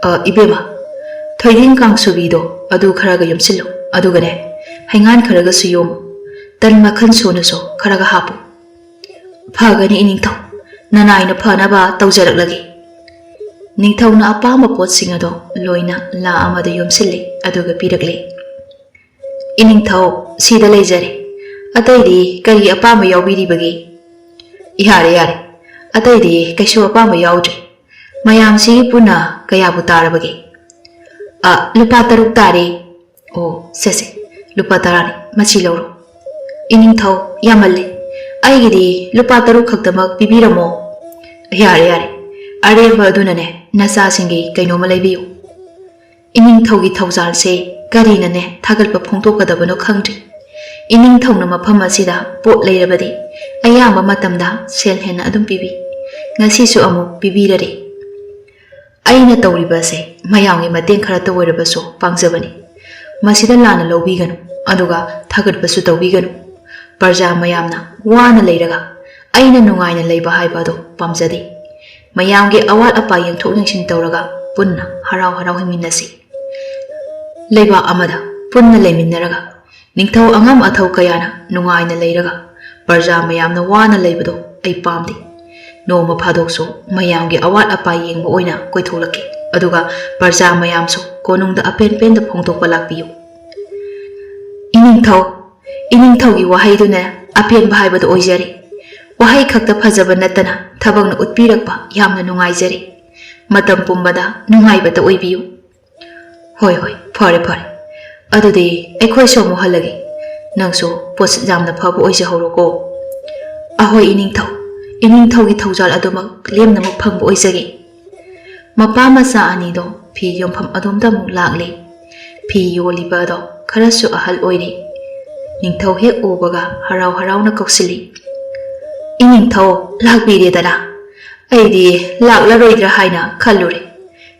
"ꯑ, ꯏꯕꯦꯝꯃ, ꯊꯣꯏꯗꯤꯡ ꯀꯥꯡꯁꯨꯕꯤꯗꯣ ꯑꯗꯨ ꯈꯔꯒ ꯌꯣꯝꯁꯤꯜꯂꯨ, ꯑꯗꯨꯒꯅꯦ, ꯍꯩꯉꯥꯟ ꯈꯔꯒꯁꯨ ꯌꯣꯝꯃꯨ꯫ ꯇꯟ ꯃꯈꯜ ꯁꯨꯅꯁꯨ ꯈꯔꯒ ꯍꯥꯞꯄꯨ꯫" "ꯐꯒꯅꯤ ꯏꯅꯤꯡꯊꯧ, ꯅꯅꯥꯏꯅ ꯐꯅꯕ ꯇꯧꯖꯔꯛꯂꯒꯦ꯫" ꯅꯤꯡꯊꯧꯅ ꯑꯄꯥꯝꯕ ꯄꯣꯠꯁꯤꯡ ꯑꯗꯣ ꯂꯣꯏꯅ ꯂꯥ ꯑꯃꯗ ꯌꯣꯝꯁꯤꯜꯂꯦ, ꯑꯗꯨꯒ ꯄꯤꯔꯛꯂꯦ꯫ "ꯏꯅꯤꯡꯊꯧ, ꯁꯤꯗ ꯂꯩꯖꯔꯦ꯫ ꯑꯇꯩꯗꯤ ꯀꯔꯤ ꯑꯄꯥꯝꯕ ꯌꯥꯎꯕꯤꯔꯤꯕꯒꯦ?" "ꯌꯥꯔꯦ, ꯌꯥꯔꯦ, ꯑꯇꯩꯗꯤ ꯀꯩꯁꯨ ꯑꯄꯥꯝꯕ ꯌꯥꯎꯗ꯭ꯔꯦ꯫ ꯃꯌꯥꯝꯁꯤꯒꯤ ꯄꯨꯟꯅ ꯀꯌꯥꯕꯨ ꯇꯥꯔꯕꯒꯦ?" "ꯑ, ꯂꯨꯄꯥ ꯇꯔꯨꯛ ꯇꯥꯔꯦ꯫" "ꯑꯣ, ꯁꯦ, ꯁꯦ, ꯂꯨꯄꯥ ꯇꯔꯥꯅꯤ, ꯃꯁꯤ ꯂꯧꯔꯣ꯫" "ꯏꯅꯤꯡꯊꯧ, ꯌꯥꯝꯃꯜꯂꯦ꯫ ꯑꯩꯒꯤꯗꯤ ꯂꯨꯄꯥ ꯇꯔꯨꯛ ꯈꯛꯇꯃꯛ ꯄꯤꯕꯤꯔꯝꯃꯣ꯫" "ꯌꯥꯔꯦ, ꯌꯥꯔꯦ, ꯑꯔꯦꯝꯕ ꯑꯗꯨꯅꯅꯦ, ꯅꯆꯥꯁꯤꯡꯒꯤ ꯀꯩꯅꯣꯝꯃ ꯂꯩꯕꯤꯌꯨ꯫" ꯏꯅꯤꯡꯊꯧꯒꯤ ꯊꯧꯖꯥꯜꯁꯦ ꯀꯔꯤꯅꯅꯦ ꯊꯥꯒꯠꯄ ꯐꯣꯡꯗꯣꯛꯀꯗꯕꯅꯣ ꯈꯪꯗ꯭ꯔꯤ꯫ ꯏꯅꯤꯡꯊꯧꯅ ꯃꯐꯝ ꯑꯁꯤꯗ ꯄꯣꯠ ꯂꯩꯔꯕꯗꯤ ꯑꯌꯥꯝꯕ ꯃꯇꯝꯗ ꯁꯦꯜ ꯍꯦꯟꯅ ꯑꯗꯨꯝ ꯄꯤꯕꯤ꯫ ꯉꯁꯤꯁꯨ ꯑꯃꯨꯛ ꯄꯤꯕꯤꯔꯔꯦ꯫ ꯑꯩꯅ ꯇꯧꯔꯤꯕ ꯑꯁꯦ ꯃꯌꯥꯝꯒꯤ ꯃꯇꯦꯡ ꯈꯔꯇ ꯑꯣꯏꯔꯕꯁꯨ ꯄꯥꯡꯖꯕꯅꯤ꯫ ꯃꯁꯤꯗ ꯂꯥꯟꯅ ꯂꯧꯕꯤꯒꯅꯨ, ꯑꯗꯨꯒ ꯊꯥꯒꯠꯄꯁꯨ ꯇꯧꯕꯤꯒꯅꯨ꯫ ꯄ꯭ꯔꯖꯥ ꯃꯌꯥꯝꯅ ꯋꯥꯅ ꯂꯩꯔꯒ ꯑꯩꯅ ꯅꯨꯡꯉꯥꯏꯅ ꯂꯩꯕ ꯍꯥꯏꯕ ꯑꯗꯨ ꯄꯥꯝꯖꯗꯦ꯫ ꯃꯌꯥꯝꯒꯤ ꯑꯋꯥꯠ ꯑꯄꯥ ꯌꯦꯡꯊꯣꯛ ꯌꯦꯡꯁꯤꯟ ꯇꯧꯔꯒ ꯄꯨꯟꯅ ꯍꯔꯥꯎ ꯍꯔꯥꯎ ꯍꯤꯡꯃꯤꯟꯅꯁꯤ꯫ ꯂꯩꯕꯥꯛ ꯑꯃꯗ ꯄꯨꯟꯅ ꯂꯩꯃꯤꯟꯅꯔꯒ ꯅꯤꯡꯊꯧ ꯑꯉꯝ ꯑꯊꯧ ꯀꯌꯥꯅ ꯅꯨꯡꯉꯥꯏꯅ ꯂꯩꯔꯒ ꯄ꯭ꯔꯖꯥ ꯃꯌꯥꯝꯅ ꯋꯥꯅ ꯂꯩꯕꯗꯣ ꯑꯩ ꯄꯥꯝꯗꯦ꯫ ꯅꯣꯡꯃ ꯐꯥꯗꯣꯛꯁꯨ ꯃꯌꯥꯝꯒꯤ ꯑꯋꯥꯠ ꯑꯄꯥ ꯌꯦꯡꯕ ꯑꯣꯏꯅ ꯀꯣꯏꯊꯣꯛꯂꯛꯀꯦ꯫ ꯑꯗꯨꯒ ꯄ꯭ꯔꯖꯥ ꯃꯌꯥꯝꯁꯨ ꯀꯣꯅꯨꯡꯗ ꯑꯄꯦꯟ ꯄꯦꯟꯗ ꯐꯣꯡꯗꯣꯛꯄ ꯂꯥꯛꯄꯤꯌꯨ꯫ ꯏꯅꯤꯡꯊꯧ, ꯏꯅꯤꯡꯊꯧꯒꯤ ꯋꯥꯍꯩꯗꯨꯅ ꯑꯄꯦꯟꯕ ꯍꯥꯏꯕꯗꯨ ꯑꯣꯏꯖꯔꯦ꯫ ꯋꯥꯍꯩ ꯈꯛꯇ ꯐꯖꯕ ꯅꯠꯇꯅ ꯊꯕꯛꯅ ꯎꯠꯄꯤꯔꯛꯄ ꯌꯥꯝꯅ ꯅꯨꯡꯉꯥꯏꯖꯔꯦ꯫ ꯃꯇꯝ ꯄꯨꯝꯕꯗ ꯅꯨꯡꯉꯥꯏꯕꯇ ꯑꯣꯏꯕꯤꯌꯨ꯫ ꯍꯣꯏ, ꯍꯣꯏ, ꯐꯔꯦ, ꯐꯔꯦ꯫ ꯑꯗꯨꯗꯤ ꯑꯩꯈꯣꯏꯁꯨ ꯑꯃꯨꯛ ꯍꯜꯂꯒꯦ꯫ ꯅꯪꯁꯨ ꯄꯣꯠꯁꯤꯠ ꯌꯥꯝꯅ ꯐꯕ ꯑꯣꯏꯖꯍꯧꯔꯣꯀꯣ꯫ ꯑꯍꯣꯏ, ꯏꯅꯤꯡꯊꯧ꯫ ꯏꯅꯤꯡꯊꯧꯒꯤ ꯊꯧꯖꯥꯜ ꯑꯗꯨꯃꯛ ꯂꯦꯝꯅꯃꯛ ꯐꯪꯕ ꯑꯣꯏꯖꯒꯦ꯫ ꯃꯄꯥ ꯃꯆꯥ ꯑꯅꯤꯗꯣ ꯐꯤ ꯌꯣꯟꯐꯝ ꯑꯗꯣꯝꯗ ꯑꯃꯨꯛ ꯂꯥꯛꯂꯦ꯫ ꯐꯤ ꯌꯣꯜꯂꯤꯕ ꯑꯗꯣ ꯈꯔꯁꯨ ꯑꯍꯜ ꯑꯣꯏꯔꯦ꯫ ꯅꯤꯡꯊꯧ ꯍꯦꯛ ꯎꯕꯒ ꯍꯔꯥꯎ ꯍꯔꯥꯎꯅ ꯀꯧꯁꯤꯜꯂꯤ꯫ "ꯏꯅꯤꯡꯊꯧ, ꯂꯥꯛꯄꯤꯔꯦꯗꯅ꯫ ꯑꯩꯗꯤ ꯂꯥꯛꯂꯔꯣꯏꯗ꯭ꯔꯥ ꯍꯥꯏꯅ ꯈꯜꯂꯨꯔꯦ꯫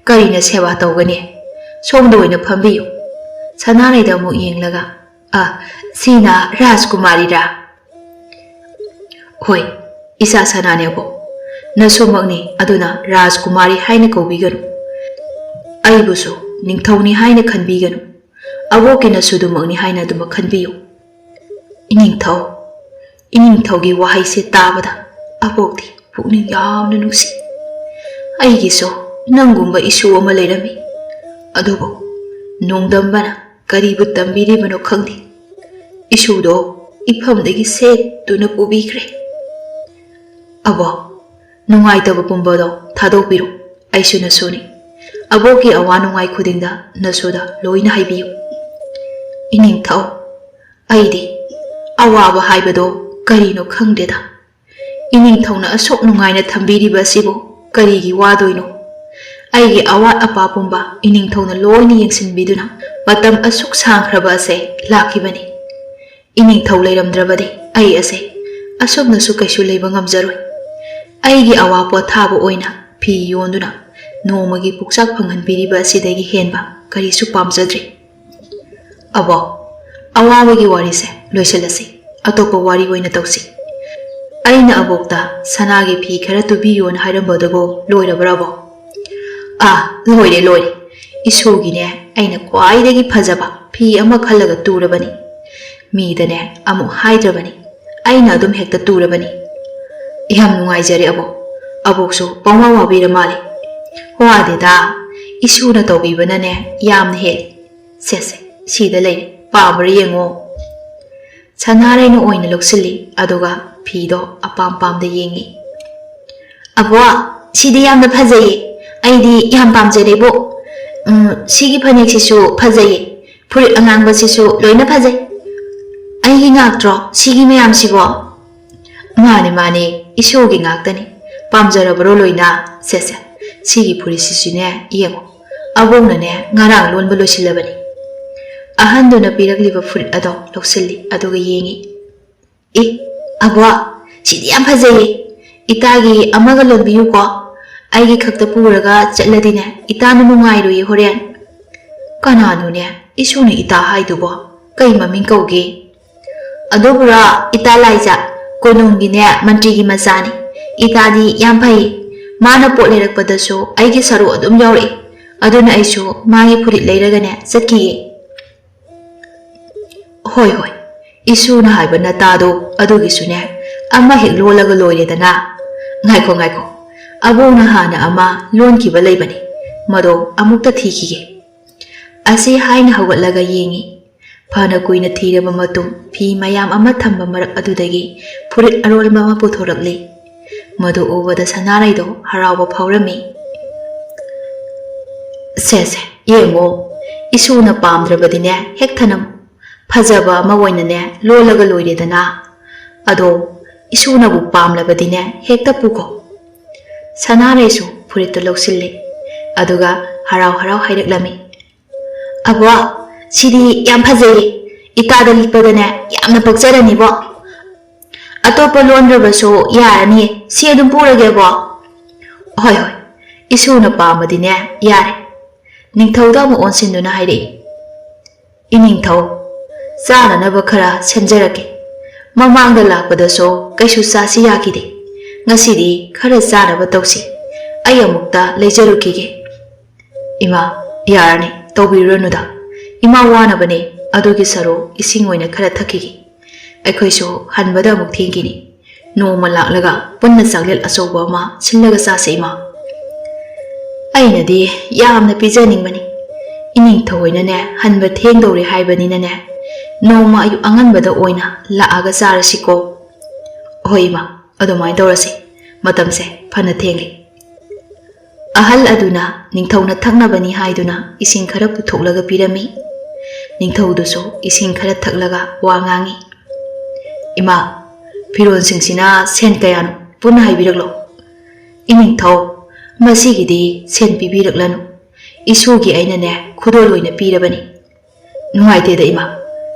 ꯀꯔꯤꯅ ꯁꯦꯕꯥ ꯇꯧꯒꯅꯤ? ꯁꯣꯝꯗ ꯑꯣꯏꯅ ꯐꯝꯕꯤꯌꯨ꯫" ꯁꯅꯥꯔꯩꯗ ꯑꯃꯨꯛ ꯌꯦꯡꯂꯒ, "ꯑ, ꯁꯤꯅ ꯔꯥꯖꯀꯨꯃꯥꯔꯤꯔꯥ?" "ꯍꯣꯏ, ꯏꯆꯥ ꯁꯅꯥꯅꯦꯕꯣ꯫ ꯅꯁꯨꯃꯛꯅꯤ, ꯑꯗꯨꯅ ꯔꯥꯖꯀꯨꯃꯥꯔꯤ ꯍꯥꯏꯅ ꯀꯧꯕꯤꯒꯅꯨ꯫ ꯑꯩꯕꯨꯁꯨ ꯅꯤꯡꯊꯧꯅꯤ ꯍꯥꯏꯅ ꯈꯟꯕꯤꯒꯅꯨ꯫ ꯑꯕꯣꯛꯀꯤ ꯅꯁꯨꯗꯨꯃꯛꯅꯤ ꯍꯥꯏꯅ ꯑꯗꯨꯃꯛ ꯈꯟꯕꯤꯌꯨ꯫" "ꯏꯅꯤꯡꯊꯧ꯫" ꯏꯅꯤꯡꯊꯧꯒꯤ ꯋꯥꯍꯩꯁꯦ ꯇꯥꯕꯗ ꯑꯕꯣꯛꯇꯤ ꯄꯨꯛꯅꯤꯡ ꯌꯥꯝꯅ ꯅꯨꯡꯁꯤ꯫ "ꯑꯩꯒꯤꯁꯨ ꯅꯪꯒꯨꯝꯕ ꯏꯁꯨ ꯑꯃ ꯂꯩꯔꯝꯃꯤ꯫ ꯑꯗꯨꯕꯨ ꯅꯣꯡꯗꯝꯕꯅ ꯀꯔꯤꯕꯨ ꯇꯝꯕꯤꯔꯤꯕꯅꯣ ꯈꯪꯗꯦ꯫ ꯏꯁꯨꯗꯣ ꯏꯐꯝꯗꯒꯤ ꯁꯦꯠꯇꯨꯅ ꯄꯨꯕꯤꯈ꯭ꯔꯦ꯫" "ꯑꯕꯣꯛ, ꯅꯨꯡꯉꯥꯏꯇꯕ ꯄꯨꯝꯕꯗꯣ ꯊꯥꯗꯣꯛꯄꯤꯔꯣ꯫ ꯑꯩꯁꯨ ꯅꯁꯨꯅꯤ꯫ ꯑꯕꯣꯛꯀꯤ ꯑꯋꯥ ꯅꯨꯡꯉꯥꯏ ꯈꯨꯗꯤꯡꯗ ꯅꯁꯨꯗ ꯂꯣꯏꯅ ꯍꯥꯏꯕꯤꯌꯨ꯫" "ꯏꯅꯤꯡꯊꯧ, ꯑꯩꯗꯤ ꯑꯋꯥꯕ ꯍꯥꯏꯕꯗꯣ ꯀꯔꯤꯅꯣ ꯈꯪꯗꯦꯗ꯫ ꯏꯅꯤꯡꯊꯧꯅ ꯑꯁꯨꯛ ꯅꯨꯡꯉꯥꯏꯅ ꯊꯝꯕꯤꯔꯤꯕ ꯑꯁꯤꯕꯨ ꯀꯔꯤꯒꯤ ꯋꯥꯗꯣꯏꯅꯣ? ꯑꯩꯒꯤ ꯑꯋꯥꯠ ꯑꯄꯥ ꯄꯨꯝꯕ ꯏꯅꯤꯡꯊꯧꯅ ꯂꯣꯏꯅ ꯌꯦꯡꯁꯤꯟꯕꯤꯗꯨꯅ ꯃꯇꯝ ꯑꯁꯨꯛ ꯁꯥꯡꯈ꯭ꯔꯕ ꯑꯁꯦ ꯂꯥꯛꯈꯤꯕꯅꯤ꯫ ꯏꯅꯤꯡꯊꯧ ꯂꯩꯔꯝꯗ꯭ꯔꯕꯗꯤ ꯑꯩ ꯑꯁꯦ ꯑꯁꯨꯝꯅꯁꯨ ꯀꯩꯁꯨ ꯂꯩꯕ ꯉꯝꯖꯔꯣꯏ꯫ ꯑꯩꯒꯤ ꯑꯋꯥ ꯄꯣꯊꯥꯕ ꯑꯣꯏꯅ ꯐꯤ ꯌꯣꯟꯗꯨꯅ ꯅꯣꯡꯃꯒꯤ ꯄꯨꯛꯆꯥꯛ ꯐꯪꯍꯟꯕꯤꯔꯤꯕ ꯑꯁꯤꯗꯒꯤ ꯍꯦꯟꯕ ꯀꯔꯤꯁꯨ ꯄꯥꯝꯖꯗ꯭ꯔꯦ꯫" "ꯑꯕꯣꯛ, ꯑꯋꯥꯕꯒꯤ ꯋꯥꯔꯤꯁꯦ ꯂꯣꯏꯁꯤꯜꯂꯁꯤ, ꯑꯇꯣꯞꯄ ꯋꯥꯔꯤ ꯑꯣꯏꯅ ꯇꯧꯁꯤ꯫ ꯑꯩꯅ ꯑꯕꯣꯛꯇ ꯁꯅꯥꯒꯤ ꯐꯤ ꯈꯔ ꯇꯨꯕꯤꯌꯣꯅ ꯍꯥꯏꯔꯝꯕꯗꯨꯕꯨ ꯂꯣꯏꯔꯕ꯭ꯔꯥ, ꯑꯕꯣꯛ?" "ꯑꯥ, ꯂꯣꯏꯔꯦ, ꯂꯣꯏꯔꯦ꯫ ꯏꯁꯨꯒꯤꯅꯦ, ꯑꯩꯅ ꯈ꯭ꯋꯥꯏꯗꯒꯤ ꯐꯖꯕ ꯐꯤ ꯑꯃ ꯈꯜꯂꯒ ꯇꯨꯔꯕꯅꯤ꯫ ꯃꯤꯗꯅꯦ ꯑꯃꯨꯛ ꯍꯥꯏꯗ꯭ꯔꯕꯅꯤ, ꯑꯩꯅ ꯑꯗꯨꯝ ꯍꯦꯛꯇ ꯇꯨꯔꯕꯅꯤ꯫ ꯌꯥꯝ ꯅꯨꯡꯉꯥꯏꯖꯔꯦ, ꯑꯕꯣꯛ꯫ ꯑꯕꯣꯛꯁꯨ ꯄꯪꯋꯥ ꯋꯥꯕꯤꯔ ꯃꯥꯜꯂꯦ꯫ ꯋꯥꯗꯦꯗ, ꯏꯁꯨꯅ ꯇꯧꯕꯤꯕꯅꯅꯦ ꯌꯥꯝꯅ ꯍꯦꯜꯂꯤ꯫ ꯁꯦ ꯁꯦ, ꯁꯤꯗ ꯂꯩꯔꯦ, ꯄꯥꯝꯕ꯭ꯔꯥ ꯌꯦꯡꯉꯣ꯫ ꯁꯅꯥꯔꯩꯅ ꯑꯣꯏꯅ ꯂꯧꯁꯤꯜꯂꯤ, ꯑꯗꯨꯒ ꯐꯤꯗꯣ ꯑꯄꯥꯝ ꯄꯥꯝꯗ ꯌꯦꯡꯉꯤ꯫ "ꯑꯕꯣ, ꯁꯤꯗꯤ ꯌꯥꯝꯅ ꯐꯖꯩꯌꯦ, ꯑꯩꯗꯤ ꯌꯥꯝ ꯄꯥꯝꯖꯔꯦꯕꯣ꯫ ꯎꯝ, ꯁꯤꯒꯤ ꯐꯅꯦꯛꯁꯤꯁꯨ ꯐꯖꯩꯌꯦ, ꯐꯨꯔꯤꯠ ꯑꯉꯥꯡꯕꯁꯤꯁꯨ ꯂꯣꯏꯅ ꯐꯖꯩ꯫ ꯑꯩꯒꯤ ꯉꯥꯛꯇ꯭ꯔꯣ ꯁꯤꯒꯤ ꯃꯌꯥꯝꯁꯤꯕꯣ?" "ꯃꯥꯅꯦ, ꯃꯥꯅꯦ, ꯏꯁꯣꯒꯤ ꯉꯥꯛꯇꯅꯤ꯫ ꯄꯥꯝꯖꯔꯕ꯭ꯔꯣ ꯂꯣꯏꯅ? ꯁꯦ ꯁꯦ, ꯁꯤꯒꯤ ꯐꯨꯔꯤꯠꯁꯤꯁꯨꯅꯦ ꯌꯦꯡꯉꯣ, ꯑꯕꯣꯛꯅꯅꯦ ꯉꯔꯥꯡ ꯂꯣꯟꯕ ꯂꯣꯏꯁꯤꯜꯂꯕꯅꯤ꯫" ꯑꯍꯟꯗꯨꯅ ꯄꯤꯔꯛꯂꯤꯕ ꯐꯨꯔꯤꯠ ꯑꯗꯣ ꯂꯧꯁꯤꯜꯂꯤ, ꯑꯗꯨꯒ ꯌꯦꯡꯉꯤ꯫ "ꯑꯦ, ꯑꯕꯣ, ꯁꯤꯗꯤ ꯌꯥꯝ ꯐꯖꯩꯌꯦ꯫ ꯏꯇꯥꯒꯤ ꯑꯃꯒ ꯂꯣꯟꯕꯤꯌꯨꯀꯣ꯫ ꯑꯩꯒꯤ ꯈꯛꯇ ꯄꯨꯔꯒ ꯆꯠꯂꯗꯤꯅꯦ ꯏꯇꯥꯅ ꯅꯨꯡꯉꯥꯏꯔꯣꯏꯌꯦ ꯍꯣꯔꯦꯟ꯫" "ꯀꯅꯥꯅꯣꯅꯦ ꯏꯁꯣꯅ ꯏꯇꯥ ꯍꯥꯏꯗꯨꯕꯣ? ꯀꯩ ꯃꯃꯤꯡ ꯀꯧꯒꯦ?" "ꯑꯗꯨꯕꯨꯔꯣ, ꯏꯇꯥ ꯂꯥꯏꯖꯥ, ꯀꯣꯅꯨꯡꯒꯤꯅꯦ ꯃꯟꯇ꯭ꯔꯤꯒꯤ ꯃꯆꯥꯅꯤ꯫ ꯏꯇꯥꯗꯤ ꯌꯥꯝ ꯐꯩ꯫ ꯃꯥꯅ ꯄꯣꯠ ꯂꯩꯔꯛꯄꯗꯁꯨ ꯑꯩꯒꯤ ꯁꯔꯨꯛ ꯑꯗꯨꯝ ꯌꯥꯎꯔꯛꯏ꯫ ꯑꯗꯨꯅ ꯑꯩꯁꯨ ꯃꯥꯒꯤ ꯐꯨꯔꯤꯠ ꯂꯩꯔꯒꯅꯦ ꯆꯠꯈꯤꯌꯦ꯫" "ꯍꯣꯏ, ꯍꯣꯏ, ꯏꯁꯨꯅ ꯍꯥꯏꯕ ꯅꯇꯥꯗꯣ ꯑꯗꯨꯒꯤꯁꯨꯅꯦ ꯑꯃ ꯍꯦꯛ ꯂꯣꯜꯂꯒ ꯂꯣꯏꯔꯦꯗꯅ꯫ ꯉꯥꯏꯈꯣ, ꯉꯥꯏꯈꯣ, ꯑꯕꯣꯛꯅ ꯍꯥꯟꯅ ꯑꯃ ꯂꯣꯟꯈꯤꯕ ꯂꯩꯕꯅꯤ, ꯃꯗꯣ ꯑꯃꯨꯛꯇ ꯊꯤꯈꯤꯒꯦ꯫ ꯑꯁꯤ ꯍꯥꯏꯅ ꯍꯧꯒꯠꯂꯒ ꯌꯦꯡꯉꯤ꯫ ꯐꯅ ꯀꯨꯏꯅ ꯊꯤꯔꯕ ꯃꯇꯨꯡ ꯐꯤ ꯃꯌꯥꯝ ꯑꯃ ꯊꯝꯕ ꯃꯔꯛ ꯑꯗꯨꯗꯒꯤ ꯐꯨꯔꯤꯠ ꯑꯔꯣꯟꯕ ꯑꯃ ꯄꯨꯊꯣꯔꯛꯂꯤ꯫ ꯃꯗꯨ ꯎꯕꯗ ꯁꯅꯥꯔꯩꯗꯣ ꯍꯔꯥꯎꯕ ꯐꯥꯎꯔꯝꯃꯤ꯫ "ꯁꯦ ꯁꯦ, ꯌꯦꯡꯉꯣ, ꯏꯁꯨꯅ ꯄꯥꯝꯗ꯭ꯔꯕꯗꯤꯅꯦ ꯍꯦꯛ ꯊꯅꯝꯃꯨ꯫ ꯐꯖꯕ ꯑꯃ ꯑꯣꯏꯅꯅꯦ ꯂꯣꯜꯂꯒ ꯂꯣꯏꯔꯦꯗꯅ꯫ ꯑꯗꯣ ꯏꯁꯨꯅꯕꯨ ꯄꯥꯝꯂꯕꯗꯤꯅꯦ ꯍꯦꯛꯇ ꯄꯨꯈꯣ꯫" ꯁꯅꯥꯔꯩꯁꯨ ꯐꯨꯔꯤꯠꯇꯨ ꯂꯧꯁꯤꯜꯂꯤ, ꯑꯗꯨꯒ ꯍꯔꯥꯎ ꯍꯔꯥꯎ ꯍꯥꯏꯔꯛꯂꯝꯃꯤ꯫ "ꯑꯕꯣ, ꯁꯤꯗꯤ ꯌꯥꯝ ꯐꯖꯩꯌꯦ꯫ ꯏꯇꯥꯗ ꯂꯤꯠꯄꯗꯅꯦ ꯌꯥꯝꯅ ꯄꯛꯆꯔꯅꯤꯕꯣ꯫ ꯑꯇꯣꯞꯄ ꯂꯣꯟꯗ꯭ꯔꯕꯁꯨ ꯌꯥꯔꯅꯤꯌꯦ꯫ ꯁꯤ ꯑꯗꯨꯝ ꯄꯨꯔꯒꯦꯕꯣ?" "ꯍꯣꯏ, ꯍꯣꯏ, ꯏꯁꯨꯅ ꯄꯥꯝꯃꯗꯤꯅꯦ ꯌꯥꯔꯦ꯫" ꯅꯤꯡꯊꯧꯗ ꯑꯃꯨꯛ ꯑꯣꯟꯁꯤꯟꯗꯨꯅ ꯍꯥꯏꯔꯛꯏ꯫ "ꯏꯅꯤꯡꯊꯧ, ꯆꯥꯅꯅꯕ ꯈꯔ ꯁꯦꯝꯖꯔꯛꯀꯦ꯫ ꯃꯃꯥꯡꯗ ꯂꯥꯛꯄꯗꯁꯨ ꯀꯩꯁꯨ ꯆꯥꯁꯤ ꯌꯥꯈꯤꯗꯦ꯫ ꯉꯁꯤꯗꯤ ꯈꯔ ꯆꯥꯅꯕ ꯇꯧꯁꯤ꯫ ꯑꯩ ꯑꯃꯨꯛꯇ ꯂꯩꯖꯔꯨꯈꯤꯒꯦ꯫" "ꯏꯃꯥ, ꯌꯥꯔꯅꯤ, ꯇꯧꯕꯤꯔꯨꯔꯅꯨꯗ꯫ ꯏꯃꯥ ꯋꯥꯅꯕꯅꯦ, ꯑꯗꯨꯒꯤ ꯁꯔꯨꯛ ꯏꯁꯤꯡ ꯑꯣꯏꯅ ꯈꯔ ꯊꯛꯈꯤꯒꯦ꯫ ꯑꯩꯈꯣꯏꯁꯨ ꯍꯟꯕꯗ ꯑꯃꯨꯛ ꯊꯦꯡꯈꯤꯅꯤ꯫" ꯅꯣꯡꯃ ꯂꯥꯛꯂꯒ ꯄꯨꯟꯅ ꯆꯥꯛꯂꯦꯟ ꯑꯆꯧꯕ ꯑꯃ ꯁꯤꯜꯂꯒ ꯆꯥꯁꯦ, ꯏꯃꯥ꯫ ꯑꯩꯅꯗꯤ ꯌꯥꯝꯅ ꯄꯤꯖꯅꯤꯡꯕꯅꯤ꯫ ꯏꯅꯤꯡꯊꯧ ꯍꯣꯏꯅꯅꯦ ꯍꯟꯕ ꯊꯦꯡꯗꯧꯔꯦ ꯍꯥꯏꯕꯅꯤꯅꯅꯦ, ꯅꯣꯡꯃ ꯑꯌꯨꯛ ꯑꯉꯟꯕꯗ ꯑꯣꯏꯅ ꯂꯥꯛꯑꯒ ꯆꯥꯔꯁꯤꯀꯣ꯫ ꯍꯣꯏ, ꯏꯃꯥ, ꯑꯗꯨꯃꯥꯏꯅ ꯇꯧꯔꯁꯤ꯫ ꯃꯇꯝꯁꯦ ꯐꯅ ꯊꯦꯡꯂꯦ꯫ ꯑꯍꯜ ꯑꯗꯨꯅ ꯅꯤꯡꯊꯧꯅ ꯊꯛꯅꯕꯅꯤ ꯍꯥꯏꯗꯨꯅ ꯏꯁꯤꯡ ꯈꯔ ꯄꯨꯊꯣꯛꯂꯒ ꯄꯤꯔꯝꯃꯤ꯫ ꯅꯤꯡꯊꯧꯗꯨꯁꯨ ꯏꯁꯤꯡ ꯈꯔ ꯊꯛꯂꯒ ꯋꯥ ꯉꯥꯡꯉꯤ꯫ "ꯏꯃꯥ, ꯐꯤꯔꯣꯜꯁꯤꯡꯁꯤꯅ ꯁꯦꯟ ꯀꯌꯥꯅꯣ? ꯄꯨꯟꯅ ꯍꯥꯏꯕꯤꯔꯛꯂꯣ꯫" "ꯏꯅꯤꯡꯊꯧ, ꯃꯁꯤꯒꯤꯗꯤ ꯁꯦꯟ ꯄꯤꯕꯤꯔꯛꯂꯅꯨ꯫ ꯏꯁꯨꯒꯤ ꯑꯩꯅꯅꯦ ꯈꯨꯗꯣꯜ ꯑꯣꯏꯅ ꯄꯤꯔꯕꯅꯤ꯫" "ꯅꯨꯡꯉꯥꯏꯇꯦꯗ, ꯏꯃꯥ꯫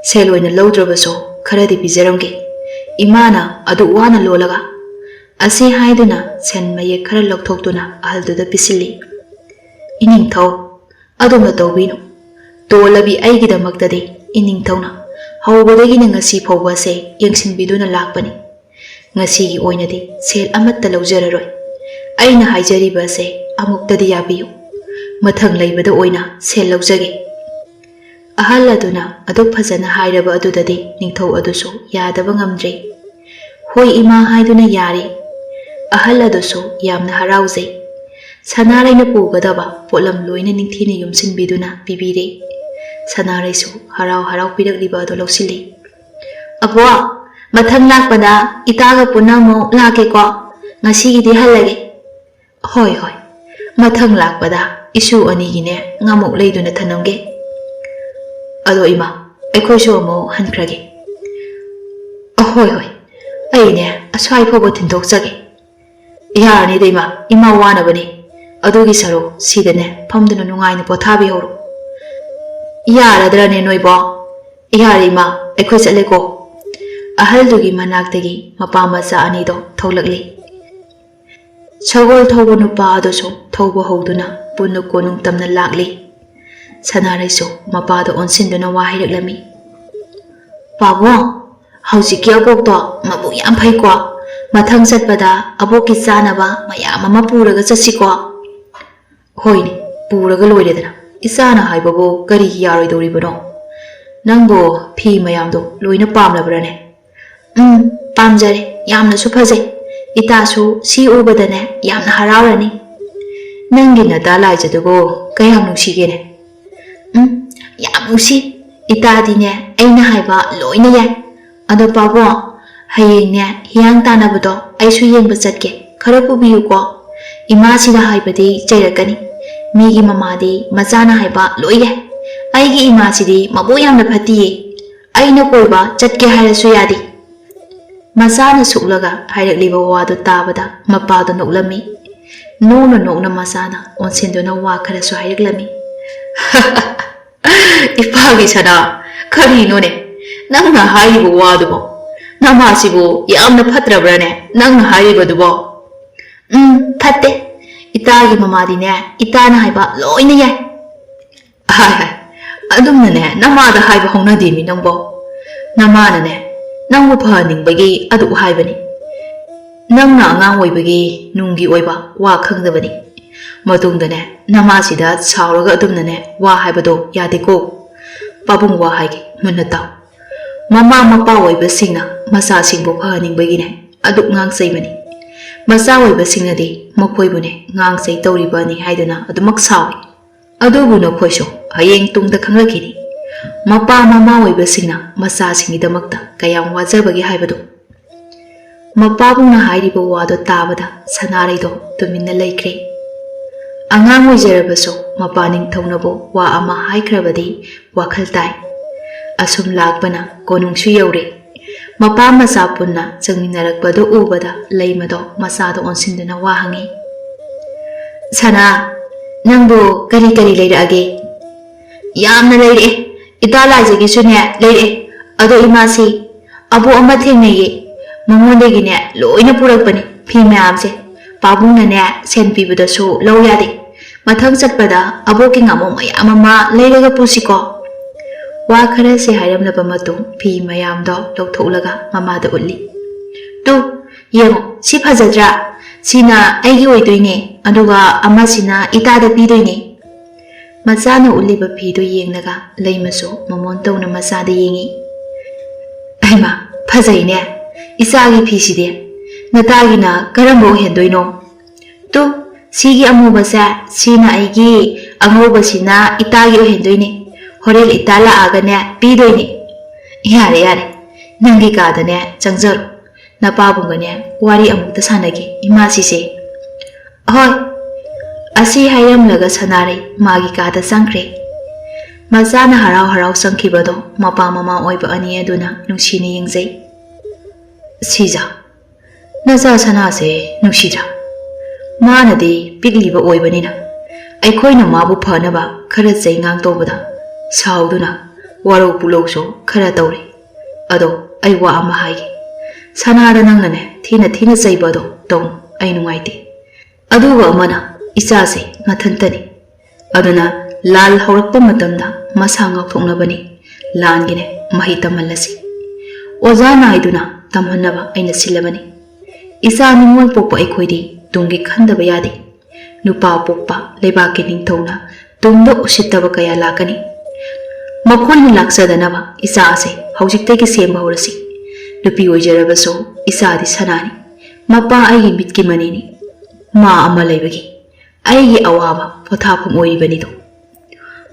ꯁꯦꯜ ꯑꯣꯏꯅ ꯂꯧꯗ꯭ꯔꯕꯁꯨ ꯈꯔꯗꯤ ꯄꯤꯖꯔꯝꯒꯦ, ꯏꯃꯥꯅ ꯑꯗꯨꯛ ꯋꯥꯅ ꯂꯣꯜꯂꯒ꯫" ꯑꯁꯤ ꯍꯥꯏꯗꯨꯅ ꯁꯦꯟ ꯃꯌꯦꯛ ꯈꯔ ꯂꯧꯊꯣꯛꯇꯨꯅ ꯑꯍꯜꯗꯨꯗ ꯄꯤꯁꯤꯜꯂꯤ꯫ "ꯏꯅꯤꯡꯊꯧ, ꯑꯗꯨꯝꯅ ꯇꯧꯕꯤꯅꯨ꯫ ꯇꯣꯜꯂꯕꯤ ꯑꯩꯒꯤꯗꯃꯛꯇꯗꯤ ꯏꯅꯤꯡꯊꯧꯅ ꯍꯧꯕꯗꯒꯤꯅ ꯉꯁꯤ ꯐꯥꯎꯕꯁꯦ ꯌꯦꯡꯁꯤꯟꯕꯤꯗꯨꯅ ꯂꯥꯛꯄꯅꯤ꯫ ꯉꯁꯤꯒꯤ ꯑꯣꯏꯅꯗꯤ ꯁꯦꯜ ꯑꯃꯠꯇ ꯂꯧꯖꯔꯔꯣꯏ꯫ ꯑꯩꯅ ꯍꯥꯏꯖꯔꯤꯕ ꯑꯁꯦ ꯑꯃꯨꯛꯇꯗꯤ ꯌꯥꯕꯤꯌꯨ꯫ ꯃꯊꯪ ꯂꯩꯕꯗ ꯑꯣꯏꯅ ꯁꯦꯜ ꯂꯧꯖꯒꯦ꯫" ꯑꯍꯜ ꯑꯗꯨꯅ ꯑꯗꯨꯛ ꯐꯖꯅ ꯍꯥꯏꯔꯕ ꯑꯗꯨꯗꯗꯤ ꯅꯤꯡꯊꯧ ꯑꯗꯨꯁꯨ ꯌꯥꯗꯕ ꯉꯝꯗ꯭ꯔꯦ꯫ "ꯍꯣꯏ, ꯏꯃꯥ" ꯍꯥꯏꯗꯨꯅ ꯌꯥꯔꯦ꯫ ꯑꯍꯜ ꯑꯗꯨꯁꯨ ꯌꯥꯝꯅ ꯍꯔꯥꯎꯖꯩ꯫ ꯁꯅꯥꯔꯩꯅ ꯄꯨꯒꯗꯕ ꯄꯣꯠꯂꯝ ꯂꯣꯏꯅ ꯅꯤꯡꯊꯤꯅ ꯌꯣꯝꯁꯤꯟꯕꯤꯗꯨꯅ ꯄꯤꯕꯤꯔꯦ꯫ ꯁꯅꯥꯔꯩꯁꯨ ꯍꯔꯥꯎ ꯍꯔꯥꯎ ꯄꯤꯔꯛꯂꯤꯕ ꯑꯗꯨ ꯂꯧꯁꯤꯜꯂꯤ꯫ "ꯑꯕꯣ, ꯃꯊꯪ ꯂꯥꯛꯄꯗ ꯏꯇꯥꯒ ꯄꯨꯟꯅ ꯑꯃꯨꯛ ꯂꯥꯛꯀꯦꯀꯣ꯫ ꯉꯁꯤꯒꯤꯗꯤ ꯍꯜꯂꯒꯦ꯫" "ꯍꯣꯏ, ꯍꯣꯏ, ꯃꯊꯪ ꯂꯥꯛꯄꯗ ꯏꯁꯨ ꯑꯅꯤꯒꯤꯅꯦ ꯉꯥꯃꯨꯛ ꯂꯩꯗꯨꯅ ꯊꯅꯝꯒꯦ꯫ ꯑꯗꯣ ꯏꯃꯥ, ꯑꯩꯈꯣꯏꯁꯨ ꯑꯃꯨꯛ ꯍꯟꯈ꯭ꯔꯒꯦ꯫" "ꯍꯣꯏ, ꯍꯣꯏ, ꯑꯩꯅꯦ ꯑꯁ꯭ꯋꯥꯏ ꯐꯥꯎꯕ ꯊꯤꯟꯗꯣꯛꯆꯒꯦ꯫" "ꯌꯥꯔꯅꯤꯗ ꯏꯃꯥ, ꯏꯃꯥ ꯋꯥꯅꯕꯅꯤ꯫ ꯑꯗꯨꯒꯤ ꯁꯔꯨꯛ ꯁꯤꯗꯅꯦ ꯐꯝꯗꯨꯅ ꯅꯨꯡꯉꯥꯏꯅ ꯄꯣꯊꯥꯕꯤꯍꯧꯔꯣ꯫" "ꯌꯥꯔꯗ꯭ꯔꯅꯦ ꯅꯣꯏꯕꯣ?" "ꯌꯥꯔꯦ ꯏꯃꯥ, ꯑꯩꯈꯣꯏ ꯆꯠꯂꯦꯀꯣ꯫" ꯑꯍꯜꯗꯨꯒꯤ ꯃꯅꯥꯛꯇꯒꯤ ꯃꯄꯥ ꯃꯆꯥ ꯑꯅꯤꯗꯣ ꯊꯣꯛꯂꯛꯂꯤ꯫ ꯁꯒꯣꯜ ꯊꯧꯕ ꯅꯨꯄꯥ ꯑꯗꯨꯁꯨ ꯊꯧꯕ ꯍꯧꯗꯨꯅ ꯄꯨꯟꯅ ꯀꯣꯅꯨꯡ ꯇꯝꯅ ꯂꯥꯛꯂꯤ꯫ ꯁꯅꯥꯔꯩꯁꯨ ꯃꯄꯥꯗ ꯑꯣꯟꯁꯤꯟꯗꯨꯅ ꯋꯥ ꯍꯥꯏꯔꯛꯂꯝꯃꯤ꯫ "ꯄꯥꯕꯨꯡ, ꯍꯧꯖꯤꯛꯀꯤ ꯑꯕꯣꯛꯇꯣ ꯃꯕꯨꯛ ꯌꯥꯝ ꯐꯩꯀꯣ꯫ ꯃꯊꯪ ꯆꯠꯄꯗ ꯑꯕꯣꯛꯀꯤ ꯆꯥꯅꯕ ꯃꯌꯥꯝ ꯑꯃ ꯄꯨꯔꯒ ꯆꯠꯁꯤꯀꯣ꯫" "ꯍꯣꯏꯅꯦ, ꯄꯨꯔꯒ ꯂꯣꯏꯔꯦꯗꯅ꯫ ꯏꯆꯥꯅ ꯍꯥꯏꯕꯕꯨ ꯀꯔꯤꯒꯤ ꯌꯥꯔꯣꯏꯗꯧꯔꯤꯕꯅꯣ? ꯅꯪꯕꯨ ꯐꯤ ꯃꯌꯥꯝꯗꯣ ꯂꯣꯏꯅ ꯄꯥꯝꯂꯕ꯭ꯔꯥꯅꯦ?" "ꯎꯝ, ꯄꯥꯝꯖꯔꯦ꯫ ꯌꯥꯝꯅꯁꯨ ꯐꯖꯩ꯫ ꯏꯇꯥꯁꯨ ꯁꯤ ꯎꯕꯗꯅꯦ ꯌꯥꯝꯅ ꯍꯔꯥꯎꯔꯅꯤ꯫ ꯅꯪꯒꯤ ꯅꯇꯥ ꯂꯥꯏꯖꯗꯨꯕꯨ ꯀꯌꯥꯝ ꯅꯨꯡꯁꯤꯒꯦꯅꯦ? ꯎꯝ, ꯌꯥꯝ ꯅꯨꯡꯁꯤ꯫ ꯏꯇꯥꯗꯤꯅꯦ ꯑꯩꯅ ꯍꯥꯏꯕ ꯂꯣꯏꯅ ꯌꯥꯏ꯫ ꯑꯗꯣ ꯄꯥꯕꯨꯡ, ꯍꯌꯦꯡꯅꯦ ꯍꯤꯌꯥꯡ ꯇꯥꯟꯅꯕꯗꯣ ꯑꯩꯁꯨ ꯌꯦꯡꯕ ꯆꯠꯀꯦ꯫ ꯈꯔ ꯄꯨꯕꯤꯌꯨꯀꯣ꯫ ꯏꯃꯥꯁꯤꯅ ꯍꯥꯏꯕꯗꯤ ꯆꯩꯔꯛꯀꯅꯤ꯫ ꯃꯤꯒꯤ ꯃꯃꯥꯗꯤ ꯃꯆꯥꯅ ꯍꯥꯏꯕ ꯂꯣꯏ ꯌꯥꯏ꯫ ꯑꯩꯒꯤ ꯏꯃꯥꯁꯤꯗꯤ ꯃꯕꯨꯛ ꯌꯥꯝꯅ ꯐꯠꯇꯤꯌꯦ꯫ ꯑꯩꯅ ꯀꯣꯏꯕ ꯆꯠꯀꯦ ꯍꯥꯏꯔꯁꯨ ꯌꯥꯗꯦ꯫ ꯃꯆꯥꯅ ꯁꯨꯛꯂꯒ ꯍꯥꯏꯔꯛꯂꯤꯕ ꯋꯥꯗꯨ ꯇꯥꯕꯗ ꯃꯄꯥꯗꯨ ꯅꯣꯛꯂꯝꯃꯤ꯫ ꯅꯣꯛꯅ ꯅꯣꯛꯅ ꯃꯆꯥꯅ ꯑꯣꯟꯁꯤꯟꯗꯨꯅ ꯋꯥ ꯈꯔꯁꯨ ꯍꯥꯏꯔꯛꯂꯝꯃꯤ꯫ "ꯏꯄꯥꯒꯤ ꯁꯅꯥ, ꯀꯔꯤꯅꯣꯅꯦ ꯅꯪꯅ ꯍꯥꯏꯔꯤꯕ ꯋꯥꯗꯨꯕꯣ? ꯅꯃꯥꯁꯤꯕꯨ ꯌꯥꯝꯅ ꯐꯠꯇ꯭ꯔꯕ꯭ꯔꯥꯅꯦ ꯅꯪꯅ ꯍꯥꯏꯔꯤꯕꯗꯨꯕꯣ?" "ꯎꯝ, ꯐꯠꯇꯦ꯫ ꯏꯇꯥꯒꯤ ꯃꯃꯥꯗꯤꯅꯦ ꯏꯇꯥꯅ ꯍꯥꯏꯕ ꯂꯣꯏꯅ ꯌꯥꯏ꯫" "ꯍꯥꯏ ꯍꯥꯏ, ꯑꯗꯨꯝꯅꯅꯦ ꯅꯃꯥꯗ ꯍꯥꯏꯕ ꯍꯧꯅꯗꯦꯃꯤ ꯅꯪꯕꯣ꯫ ꯅꯃꯥꯅꯅꯦ ꯅꯪꯕꯨ ꯐꯍꯟꯅꯤꯡꯕꯒꯤ ꯑꯗꯨ ꯍꯥꯏꯕꯅꯤ꯫ ꯅꯪꯅ ꯑꯉꯥꯡ ꯑꯣꯏꯕꯒꯤ ꯅꯨꯡꯒꯤ ꯑꯣꯏꯕ ꯋꯥ ꯈꯪꯗꯕꯅꯤ꯫ ꯃꯇꯨꯡꯗꯅꯦ ꯅꯃꯥꯁꯤꯗ ꯁꯥꯎꯔꯒ ꯑꯗꯨꯝꯅꯅꯦ ꯋꯥ ꯍꯥꯏꯕꯗꯣ ꯌꯥꯗꯦꯀꯣ꯫" "ꯄꯥꯕꯨꯡ, ꯋꯥ ꯍꯥꯏꯒꯦ, ꯃꯨꯟꯅ ꯇꯥꯎ꯫ ꯃꯃꯥ ꯃꯄꯥ ꯑꯣꯏꯕꯁꯤꯡꯅ ꯃꯆꯥꯁꯤꯡꯕꯨ ꯐꯍꯟꯅꯤꯡꯕꯒꯤꯅꯦ ꯑꯗꯨꯛ ꯉꯥꯡꯆꯩꯕꯅꯤ꯫ ꯃꯆꯥ ꯑꯣꯏꯕꯁꯤꯡꯅꯗꯤ ꯃꯈꯣꯏꯕꯨꯅꯦ ꯉꯥꯡꯆꯩ ꯇꯧꯔꯤꯕꯅꯤ ꯍꯥꯏꯗꯨꯅ ꯑꯗꯨꯃꯛ ꯁꯥꯎꯏ꯫ ꯑꯗꯨꯕꯨ ꯅꯈꯣꯏꯁꯨ ꯍꯌꯦꯡ ꯇꯨꯡꯗ ꯈꯪꯂꯛꯈꯤꯅꯤ, ꯃꯄꯥ ꯃꯃꯥ ꯑꯣꯏꯕꯁꯤꯡꯅ ꯃꯆꯥꯁꯤꯡꯒꯤꯗꯃꯛꯇ ꯀꯌꯥꯝ ꯋꯥꯖꯕꯒꯦ ꯍꯥꯏꯕꯗꯨ꯫" ꯃꯄꯥꯕꯨꯡꯅ ꯍꯥꯏꯔꯤꯕ ꯋꯥꯗꯨ ꯇꯥꯕꯗ ꯁꯅꯥꯔꯩꯗꯣ ꯇꯨꯃꯤꯟꯅ ꯂꯩꯈ꯭ꯔꯦ꯫ ꯑꯉꯥꯡ ꯑꯣꯏꯖꯔꯕꯁꯨ ꯃꯄꯥ ꯅꯤꯡꯊꯧꯅꯕꯨ ꯋꯥ ꯑꯃ ꯍꯥꯏꯈ꯭ꯔꯕꯗꯤ ꯋꯥꯈꯜ ꯇꯥꯏ꯫ ꯑꯁꯨꯝ ꯂꯥꯛꯄꯅ ꯀꯣꯅꯨꯡꯁꯨ ꯌꯧꯔꯦ꯫ ꯃꯄꯥ ꯃꯆꯥ ꯄꯨꯟꯅ ꯆꯪꯃꯤꯟꯅꯔꯛꯄꯗꯨ ꯎꯕꯗ ꯂꯩꯃꯗꯣ ꯃꯆꯥꯗ ꯑꯣꯟꯁꯤꯟꯗꯨꯅ ꯋꯥ ꯍꯪꯉꯤ꯫ "ꯁꯅꯥ, ꯅꯪꯕꯨ ꯀꯔꯤ ꯀꯔꯤ ꯂꯩꯔꯛꯑꯒꯦ?" "ꯌꯥꯝꯅ ꯂꯩꯔꯛꯑꯦ꯫ ꯏꯇꯥ ꯂꯥꯏꯖꯒꯤꯁꯨꯅꯦ ꯂꯩꯔꯛꯑꯦ꯫ ꯑꯗꯣ ꯏꯃꯥꯁꯤ ꯑꯕꯣꯛ ꯑꯃ ꯊꯦꯡꯅꯩꯌꯦ꯫ ꯃꯉꯣꯟꯗꯒꯤꯅꯦ ꯂꯣꯏꯅ ꯄꯨꯔꯛꯄꯅꯤ ꯐꯤ ꯃꯌꯥꯝꯁꯦ꯫ ꯄꯥꯕꯨꯡꯅꯅꯦ ꯁꯦꯟ ꯄꯤꯕꯗꯁꯨ ꯂꯧ ꯌꯥꯗꯦ꯫ ꯃꯊꯪ ꯆꯠꯄꯗ ꯑꯕꯣꯛꯀꯤ ꯉꯥꯃꯣꯛ ꯃꯌꯥꯝ ꯑꯃ ꯂꯩꯔꯒ ꯄꯨꯁꯤꯀꯣ꯫" ꯋꯥ ꯈꯔꯁꯦ ꯍꯥꯏꯔꯝꯂꯕ ꯃꯇꯨꯡ ꯐꯤ ꯃꯌꯥꯝꯗꯣ ꯂꯧꯊꯣꯛꯂꯒ ꯃꯃꯥꯗ ꯎꯠꯂꯤ꯫ "ꯇꯨ, ꯌꯦꯡꯉꯣ, ꯁꯤ ꯐꯖꯗ꯭ꯔꯥ? ꯁꯤꯅ ꯑꯩꯒꯤ ꯑꯣꯏꯗꯣꯏꯅꯦ, ꯑꯗꯨꯒ ꯑꯃꯁꯤꯅ ꯏꯇꯥꯗ ꯄꯤꯗꯣꯏꯅꯦ꯫" ꯃꯆꯥꯅ ꯎꯠꯂꯤꯕ ꯐꯤꯗꯨ ꯌꯦꯡꯂꯒ ꯂꯩꯃꯁꯨ ꯃꯃꯣꯟ ꯇꯧꯅ ꯃꯆꯥꯗ ꯌꯦꯡꯉꯤ꯫ "ꯍꯩꯃꯥ, ꯐꯖꯩꯅꯦ꯫ "ꯏꯆꯥꯒꯤ ꯐꯤꯁꯤꯗꯤ ꯅꯇꯥꯒꯤꯅ ꯀꯔꯝꯕ ꯑꯣꯏꯍꯟꯗꯣꯏꯅꯣ?" "ꯇꯨ, ꯁꯤꯒꯤ ꯑꯃꯨꯕꯁꯦ, ꯁꯤꯅ ꯑꯩꯒꯤ, ꯑꯉꯧꯕꯁꯤꯅ ꯏꯇꯥꯒꯤ ꯑꯣꯏꯍꯟꯗꯣꯏꯅꯦ꯫ ꯍꯣꯔꯦꯟ ꯏꯇꯥ ꯂꯥꯛꯑꯒꯅꯦ ꯄꯤꯗꯣꯏꯅꯦ꯫" "ꯌꯥꯔꯦ, ꯌꯥꯔꯦ, ꯅꯪꯒꯤ ꯀꯥꯗꯅꯦ ꯆꯪꯖꯔꯣ꯫ ꯅꯄꯥꯕꯨꯡꯒꯅꯦ ꯋꯥꯔꯤ ꯑꯃꯨꯛꯇ ꯁꯥꯟꯅꯒꯦ, ꯏꯃꯥꯁꯤꯁꯦ꯫" "ꯍꯣꯏ꯫" ꯑꯁꯤ ꯍꯥꯏꯔꯝꯂꯒ ꯁꯅꯥꯔꯩ ꯃꯥꯒꯤ ꯀꯥꯗ ꯆꯪꯈ꯭ꯔꯦ꯫ ꯃꯆꯥꯅ ꯍꯔꯥꯎ ꯍꯔꯥꯎ ꯆꯪꯈꯤꯕꯗꯣ ꯃꯄꯥ ꯃꯃꯥ ꯑꯣꯏꯕ ꯑꯅꯤ ꯑꯗꯨꯅ ꯅꯨꯡꯁꯤꯅ ꯌꯦꯡꯖꯩ꯫ "ꯁꯤꯖ, ꯅꯆꯥ ꯁꯅꯥꯁꯦ ꯅꯨꯡꯁꯤꯗ꯭ꯔꯥ? ꯃꯥꯅꯗꯤ ꯄꯤꯛꯂꯤꯕ ꯑꯣꯏꯕꯅꯤꯅ ꯑꯩꯈꯣꯏꯅ ꯃꯥꯕꯨ ꯐꯅꯕ ꯈꯔ ꯆꯩ ꯉꯥꯡ ꯇꯧꯕꯗ ꯁꯥꯎꯗꯨꯅ ꯋꯥꯔꯧ ꯄꯨꯛꯂꯧꯁꯨ ꯈꯔ ꯇꯧꯔꯦ꯫ ꯑꯗꯣ ꯑꯩ ꯋꯥ ꯑꯃ ꯍꯥꯏꯒꯦ꯫ ꯁꯅꯥꯗ ꯅꯪꯅꯅꯦ ꯊꯤꯅ ꯊꯤꯅ ꯆꯩꯕ ꯑꯗꯣ ꯇꯧꯅꯨ, ꯑꯩ ꯅꯨꯡꯉꯥꯏꯇꯦ꯫ ꯑꯗꯨꯒ ꯑꯃꯅ ꯏꯆꯥꯁꯦ ꯃꯊꯟꯇꯅꯤ꯫ ꯑꯗꯨꯅ ꯂꯥꯟ ꯍꯧꯔꯛꯄ ꯃꯇꯝꯗ ꯃꯁꯥ ꯉꯥꯛꯊꯣꯛꯅꯕꯅꯤ ꯂꯥꯟꯒꯤꯅꯦ ꯃꯍꯩ ꯇꯝꯍꯜꯂꯁꯤ꯫ ꯑꯣꯖꯥ ꯅꯥꯏꯗꯨꯅ ꯇꯝꯍꯟꯅꯕ ꯑꯩꯅ ꯁꯤꯜꯂꯕꯅꯤ꯫ ꯏꯆꯥ ꯅꯤꯉꯣꯜ ꯄꯣꯛꯄ ꯑꯩꯈꯣꯏꯗꯤ ꯇꯨꯡꯒꯤ ꯈꯟꯗꯕ ꯌꯥꯗꯦ꯫ ꯅꯨꯄꯥ ꯄꯣꯛꯄ ꯂꯩꯕꯥꯛꯀꯤ ꯅꯤꯡꯊꯧꯅ ꯇꯨꯡꯗ ꯎꯁꯤꯠꯇꯕ ꯀꯌꯥ ꯂꯥꯛꯀꯅꯤ꯫ ꯃꯈꯣꯏꯅ ꯂꯥꯛꯆꯗꯅꯕ ꯏꯆꯥ ꯑꯁꯦ ꯍꯧꯖꯤꯛꯇꯒꯤ ꯁꯦꯝꯕ ꯍꯧꯔꯁꯤ꯫ ꯅꯨꯄꯤ ꯑꯣꯏꯖꯔꯕꯁꯨ ꯏꯆꯥꯗꯤ ꯁꯅꯥꯅꯤ꯫ ꯃꯄꯥ ꯑꯩꯒꯤ ꯃꯤꯠꯀꯤ ꯃꯅꯤꯅꯤ꯫ ꯃꯥ ꯑꯃ ꯂꯩꯕꯒꯤ ꯑꯩꯒꯤ ꯑꯋꯥꯕ ꯄꯣꯊꯥꯐꯝ ꯑꯣꯏꯔꯤꯕꯅꯤꯗꯣ꯫"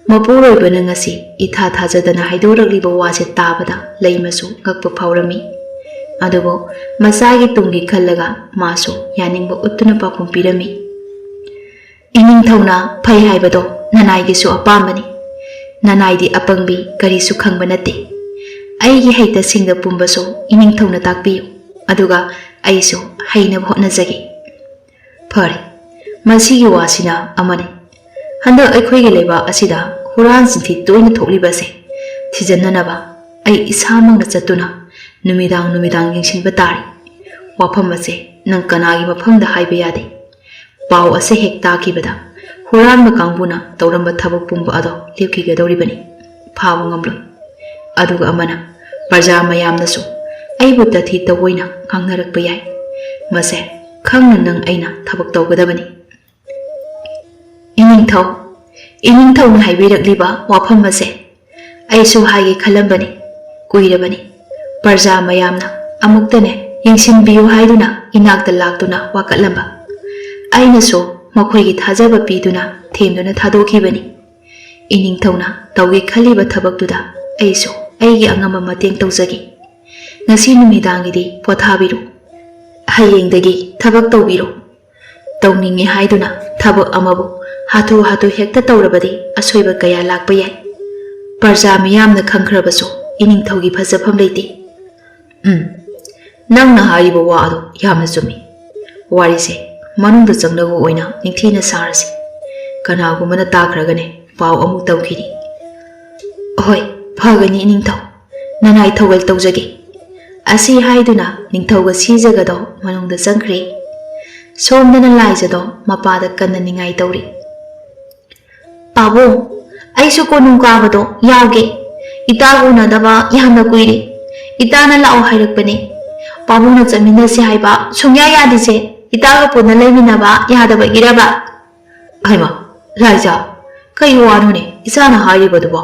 ꯃꯄꯨꯔꯣꯏꯕꯅ ꯉꯁꯤ ꯏꯊꯥ ꯊꯥꯖꯗꯅ ꯍꯥꯏꯗꯣꯔꯛꯂꯤꯕ ꯋꯥꯁꯦ ꯇꯥꯕꯗ ꯂꯩꯃꯁꯨ ꯉꯛꯄ ꯐꯥꯎꯔꯝꯃꯤ꯫ ꯑꯗꯨꯕꯨ ꯃꯆꯥꯒꯤ ꯇꯨꯡꯒꯤ ꯈꯜꯂꯒ ꯃꯥꯁꯨ ꯌꯥꯅꯤꯡꯕ ꯎꯠꯇꯨꯅ ꯄꯥꯎꯈꯨꯝ ꯄꯤꯔꯝꯃꯤ꯫ "ꯏꯅꯤꯡꯊꯧꯅ ꯐꯩ ꯍꯥꯏꯕꯗꯣ ꯅꯅꯥꯏꯒꯤꯁꯨ ꯑꯄꯥꯝꯕꯅꯤ꯫ ꯅꯅꯥꯏꯗꯤ ꯑꯄꯪꯕꯤ ꯀꯔꯤꯁꯨ ꯈꯪꯕ ꯅꯠꯇꯦ꯫ ꯑꯩꯒꯤ ꯍꯩꯇ ꯁꯤꯡꯗ ꯄꯨꯝꯕꯁꯨ ꯏꯅꯤꯡꯊꯧꯅ ꯇꯥꯛꯄꯤꯌꯨ, ꯑꯗꯨꯒ ꯑꯩꯁꯨ ꯍꯩꯅꯕ ꯍꯣꯠꯅꯖꯒꯦ꯫" ꯐꯔꯦ, ꯃꯁꯤꯒꯤ ꯋꯥꯁꯤꯅ ꯑꯃꯅꯤ꯫ ꯍꯟꯗꯛ ꯑꯩꯈꯣꯏꯒꯤ ꯂꯩꯕꯥꯛ ꯑꯁꯤꯗ ꯍꯨꯔꯥꯟ ꯆꯤꯟꯊꯤ ꯇꯣꯏꯅ ꯊꯣꯛꯂꯤꯕ ꯑꯁꯦ ꯊꯤꯖꯤꯟꯅꯅꯕ ꯑꯩ ꯏꯁꯥꯃꯛꯅ ꯆꯠꯇꯨꯅ ꯅꯨꯃꯤꯗꯥꯡ ꯅꯨꯃꯤꯗꯥꯡ ꯌꯦꯡꯁꯤꯟꯕ ꯇꯥꯔꯦ꯫ ꯋꯥꯐꯝ ꯑꯁꯦ ꯅꯪ ꯀꯅꯥꯒꯤ ꯃꯐꯝꯗ ꯍꯥꯏꯕ ꯌꯥꯗꯦ꯫ ꯄꯥꯎ ꯑꯁꯦ ꯍꯦꯛ ꯇꯥꯈꯤꯕꯗ ꯍꯨꯔꯥꯟꯕ ꯀꯥꯡꯕꯨꯅ ꯇꯧꯔꯝꯕ ꯊꯕꯛ ꯄꯨꯝꯕ ꯑꯗꯣ ꯂꯦꯞꯈꯤꯒꯗꯧꯔꯤꯕꯅꯤ꯫ ꯐꯥꯕ ꯉꯝꯂꯣꯏ꯫ ꯑꯗꯨꯒ ꯑꯃꯅ, ꯄ꯭ꯔꯖꯥ ꯃꯌꯥꯝꯅꯁꯨ ꯑꯩꯕꯨ ꯇꯊꯤ ꯇꯑꯣꯏꯅ ꯉꯥꯡꯅꯔꯛꯄ ꯌꯥꯏ꯫ ꯃꯁꯦ ꯈꯪꯅ ꯅꯪ ꯑꯩꯅ ꯊꯕꯛ ꯇꯧꯒꯗꯕꯅꯤ꯫ ꯏꯅꯤꯡꯊꯧ, ꯏꯅꯤꯡꯊꯧꯅ ꯍꯥꯏꯕꯤꯔꯛꯂꯤꯕ ꯋꯥꯐꯝ ꯑꯁꯦ ꯑꯩꯁꯨ ꯍꯥꯏꯒꯦ ꯈꯜꯂꯝꯕꯅꯤ꯫ ꯀꯨꯏꯔꯕꯅꯤ ꯄ꯭ꯔꯖꯥ ꯃꯌꯥꯝꯅ ꯑꯃꯨꯛꯇꯅꯦ ꯌꯦꯡꯁꯤꯟꯕꯤꯌꯨ ꯍꯥꯏꯗꯨꯅ ꯏꯅꯥꯛꯇ ꯂꯥꯛꯇꯨꯅ ꯋꯥꯀꯠꯂꯝꯕ꯫ ꯑꯩꯅꯁꯨ ꯃꯈꯣꯏꯒꯤ ꯊꯥꯖꯕ ꯄꯤꯗꯨꯅ ꯊꯦꯝꯗꯨꯅ ꯊꯥꯗꯣꯛꯈꯤꯕꯅꯤ꯫ ꯏꯅꯤꯡꯊꯧꯅ ꯇꯧꯒꯦ ꯈꯜꯂꯤꯕ ꯊꯕꯛꯇꯨꯗ ꯑꯩꯁꯨ ꯑꯩꯒꯤ ꯑꯉꯝꯕ ꯃꯇꯦꯡ ꯇꯧꯖꯒꯦ꯫ ꯉꯁꯤ ꯅꯨꯃꯤꯗꯥꯡꯒꯤꯗꯤ ꯄꯣꯊꯥꯕꯤꯔꯣ꯫ ꯍꯌꯦꯡꯗꯒꯤ ꯊꯕꯛ ꯇꯧꯕꯤꯔꯣ꯫ ꯇꯧꯅꯤꯡꯉꯦ ꯍꯥꯏꯗꯨꯅ ꯊꯕꯛ ꯑꯃꯕꯨ ꯍꯥꯊꯨ ꯍꯥꯊꯨ ꯍꯦꯛꯇ ꯇꯧꯔꯕꯗꯤ ꯑꯁꯣꯏꯕ ꯀꯌꯥ ꯂꯥꯛꯄ ꯌꯥꯏ꯫ ꯄ꯭ꯔꯖꯥ ꯃꯤꯌꯥꯝꯅ ꯈꯪꯈ꯭ꯔꯕꯁꯨ ꯏꯅꯤꯡꯊꯧꯒꯤ ꯐꯖꯐꯝ ꯂꯩꯇꯦ꯫ ꯎꯝ, ꯅꯪꯅ ꯍꯥꯏꯔꯤꯕ ꯋꯥ ꯑꯗꯨ ꯌꯥꯝꯅ ꯆꯨꯝꯃꯤ꯫ ꯋꯥꯔꯤꯁꯦ ꯃꯅꯨꯡꯗ ꯆꯪꯂꯒ ꯑꯣꯏꯅ ꯅꯤꯡꯊꯤꯅ ꯁꯥꯔꯁꯤ꯫ ꯀꯅꯥꯒꯨꯝꯕꯅ ꯇꯥꯈ꯭ꯔꯒꯅꯦ ꯄꯥꯎ ꯑꯃꯨꯛ ꯇꯝꯈꯤꯅꯤ꯫ ꯍꯣꯏ, ꯐꯒꯅꯤ ꯏꯅꯤꯡꯊꯧ꯫ ꯅꯅꯥꯏ ꯊꯧꯒꯜ ꯇꯧꯖꯒꯦ꯫ ꯑꯁꯤ ꯍꯥꯏꯗꯨꯅ ꯅꯤꯡꯊꯧꯒ ꯁꯤꯖꯒꯗꯣ ꯃꯅꯨꯡꯗ ꯆꯪꯈ꯭ꯔꯦ꯫ ꯁꯣꯝꯗꯅ ꯂꯥꯏꯖꯗꯣ ꯃꯄꯥꯗ ꯀꯟꯅ ꯅꯤꯡꯉꯥꯏ ꯇꯧꯔꯤ꯫ ꯄꯥꯕꯨꯡ, ꯑꯩꯁꯨ ꯀꯣꯅꯨꯡ ꯀꯥꯕꯗꯣ ꯌꯥꯎꯒꯦ꯫ ꯏꯇꯥꯒ ꯎꯅꯗꯕ ꯌꯥꯝꯅ ꯀꯨꯏꯔꯦ꯫ ꯏꯇꯥꯅ ꯂꯥꯛꯑꯣ ꯍꯥꯏꯔꯛꯄꯅꯦ꯫ ꯄꯥꯕꯨꯡꯅ ꯆꯠꯃꯤꯟꯅꯁꯤ ꯍꯥꯏꯕ ꯁꯨꯡꯌꯥ ꯌꯥꯗꯦꯁꯦ꯫ ꯏꯇꯥꯒ ꯄꯨꯟꯅ ꯂꯩꯃꯤꯟꯅꯕ ꯌꯥꯗꯕꯒꯤꯔꯕ? ꯍꯩꯃꯥ, ꯂꯥꯏꯖꯥ, ꯀꯩ ꯋꯥꯅꯣꯅꯦ ꯏꯆꯥꯅ ꯍꯥꯏꯔꯤꯕꯗꯨꯕꯣ?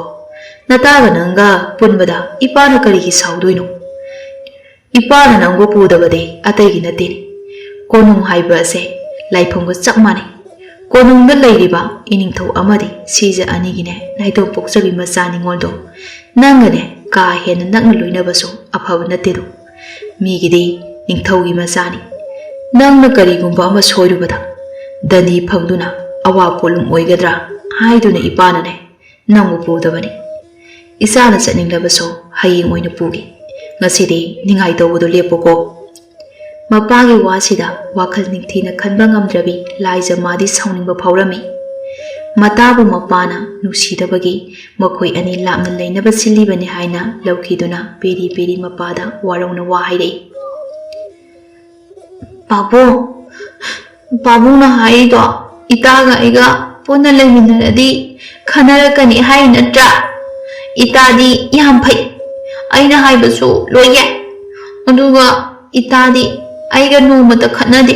ꯅꯇꯥꯒ ꯅꯪꯒ ꯄꯨꯟꯕꯗ ꯏꯄꯥꯅ ꯀꯔꯤꯒꯤ ꯁꯥꯎꯗꯣꯏꯅꯣ? ꯏꯄꯥꯅ ꯅꯪꯕꯨ ꯄꯨꯗꯕꯗꯤ ꯑꯇꯩꯒꯤ ꯅꯠꯇꯦꯅꯦ꯫ ꯀꯣꯅꯨꯡ ꯍꯥꯏꯕ ꯑꯁꯦ ꯂꯥꯏꯐꯝꯒ ꯆꯞ ꯃꯥꯟꯅꯩ꯫ ꯀꯣꯅꯨꯡꯗ ꯂꯩꯔꯤꯕ ꯏꯅꯤꯡꯊꯧ ꯑꯃꯗꯤ ꯁꯤꯖ ꯑꯅꯤꯒꯤꯅꯦ ꯅꯥꯏꯇꯣꯝ ꯄꯣꯛꯆꯕꯤ ꯃꯆꯥ ꯅꯤꯉꯣꯜꯗꯣ ꯅꯪꯒꯅꯦ ꯀꯥ ꯍꯦꯟꯅ ꯅꯛꯅ ꯂꯣꯏꯅꯕꯁꯨ ꯑꯐꯕ ꯅꯠꯇꯦꯗꯣ꯫ ꯃꯤꯒꯤꯗꯤ ꯅꯤꯡꯊꯧꯒꯤ ꯃꯆꯥꯅꯤ꯫ ꯅꯪꯅ ꯀꯔꯤꯒꯨꯝꯕ ꯑꯃ ꯁꯣꯏꯔꯨꯕꯗ ꯗꯟꯗꯤ ꯐꯪꯗꯨꯅ ꯑꯋꯥ ꯄꯣꯠꯂꯨꯝ ꯑꯣꯏꯒꯗ꯭ꯔꯥ ꯍꯥꯏꯗꯨꯅ ꯏꯄꯥꯅꯅꯦ ꯅꯪꯕꯨ ꯄꯨꯗꯕꯅꯤ꯫ ꯏꯆꯥꯅ ꯆꯠꯅꯤꯡꯂꯕꯁꯨ ꯍꯌꯦꯡ ꯑꯣꯏꯅ ꯄꯨꯒꯦ꯫ ꯉꯁꯤꯗꯤ ꯅꯤꯡꯉꯥꯏ ꯇꯧꯕꯗꯨ ꯂꯦꯞꯄꯨꯀꯣ꯫ ꯃꯄꯥꯒꯤ ꯋꯥꯁꯤꯗ ꯋꯥꯈꯜ ꯅꯤꯡꯊꯤꯅ ꯈꯟꯕ ꯉꯝꯗ꯭ꯔꯕꯤ ꯂꯥꯏꯖ ꯃꯥꯗꯤ ꯁꯥꯎꯅꯤꯡꯕ ꯐꯥꯎꯔꯝꯃꯤ꯫ ꯃꯇꯥꯕꯨ ꯃꯄꯥꯅ ꯅꯨꯡꯁꯤꯗꯕꯒꯤ ꯃꯈꯣꯏ ꯑꯅꯤ ꯂꯥꯞꯅ ꯂꯩꯅꯕ ꯁꯤꯜꯂꯤꯕꯅꯤ ꯍꯥꯏꯅ ꯂꯧꯈꯤꯗꯨꯅ ꯄꯦꯔꯤ ꯄꯦꯔꯤ ꯃꯄꯥꯗ ꯋꯥꯔꯧꯅ ꯋꯥ ꯍꯥꯏꯔꯛꯏ꯫ ꯄꯥꯕꯨꯡ, ꯄꯥꯕꯨꯡꯅ ꯍꯥꯏꯔꯤꯗꯣ ꯏꯇꯥꯒ ꯑꯩꯒ ꯄꯨꯟꯅ ꯂꯩꯃꯤꯟꯅꯔꯗꯤ ꯈꯟꯅꯔꯛꯀꯅꯤ ꯍꯥꯏ ꯅꯠꯇ꯭ꯔꯥ? ꯏꯇꯥꯗꯤ ꯌꯥꯝ ꯐꯩ, ꯑꯩꯅ ꯍꯥꯏꯕꯁꯨ ꯂꯣꯏ ꯌꯥꯏ꯫ ꯑꯗꯨꯒ ꯏꯇꯥꯗꯤ ꯑꯩꯒ ꯅꯣꯡꯃꯇ ꯈꯠꯅꯗꯦ꯫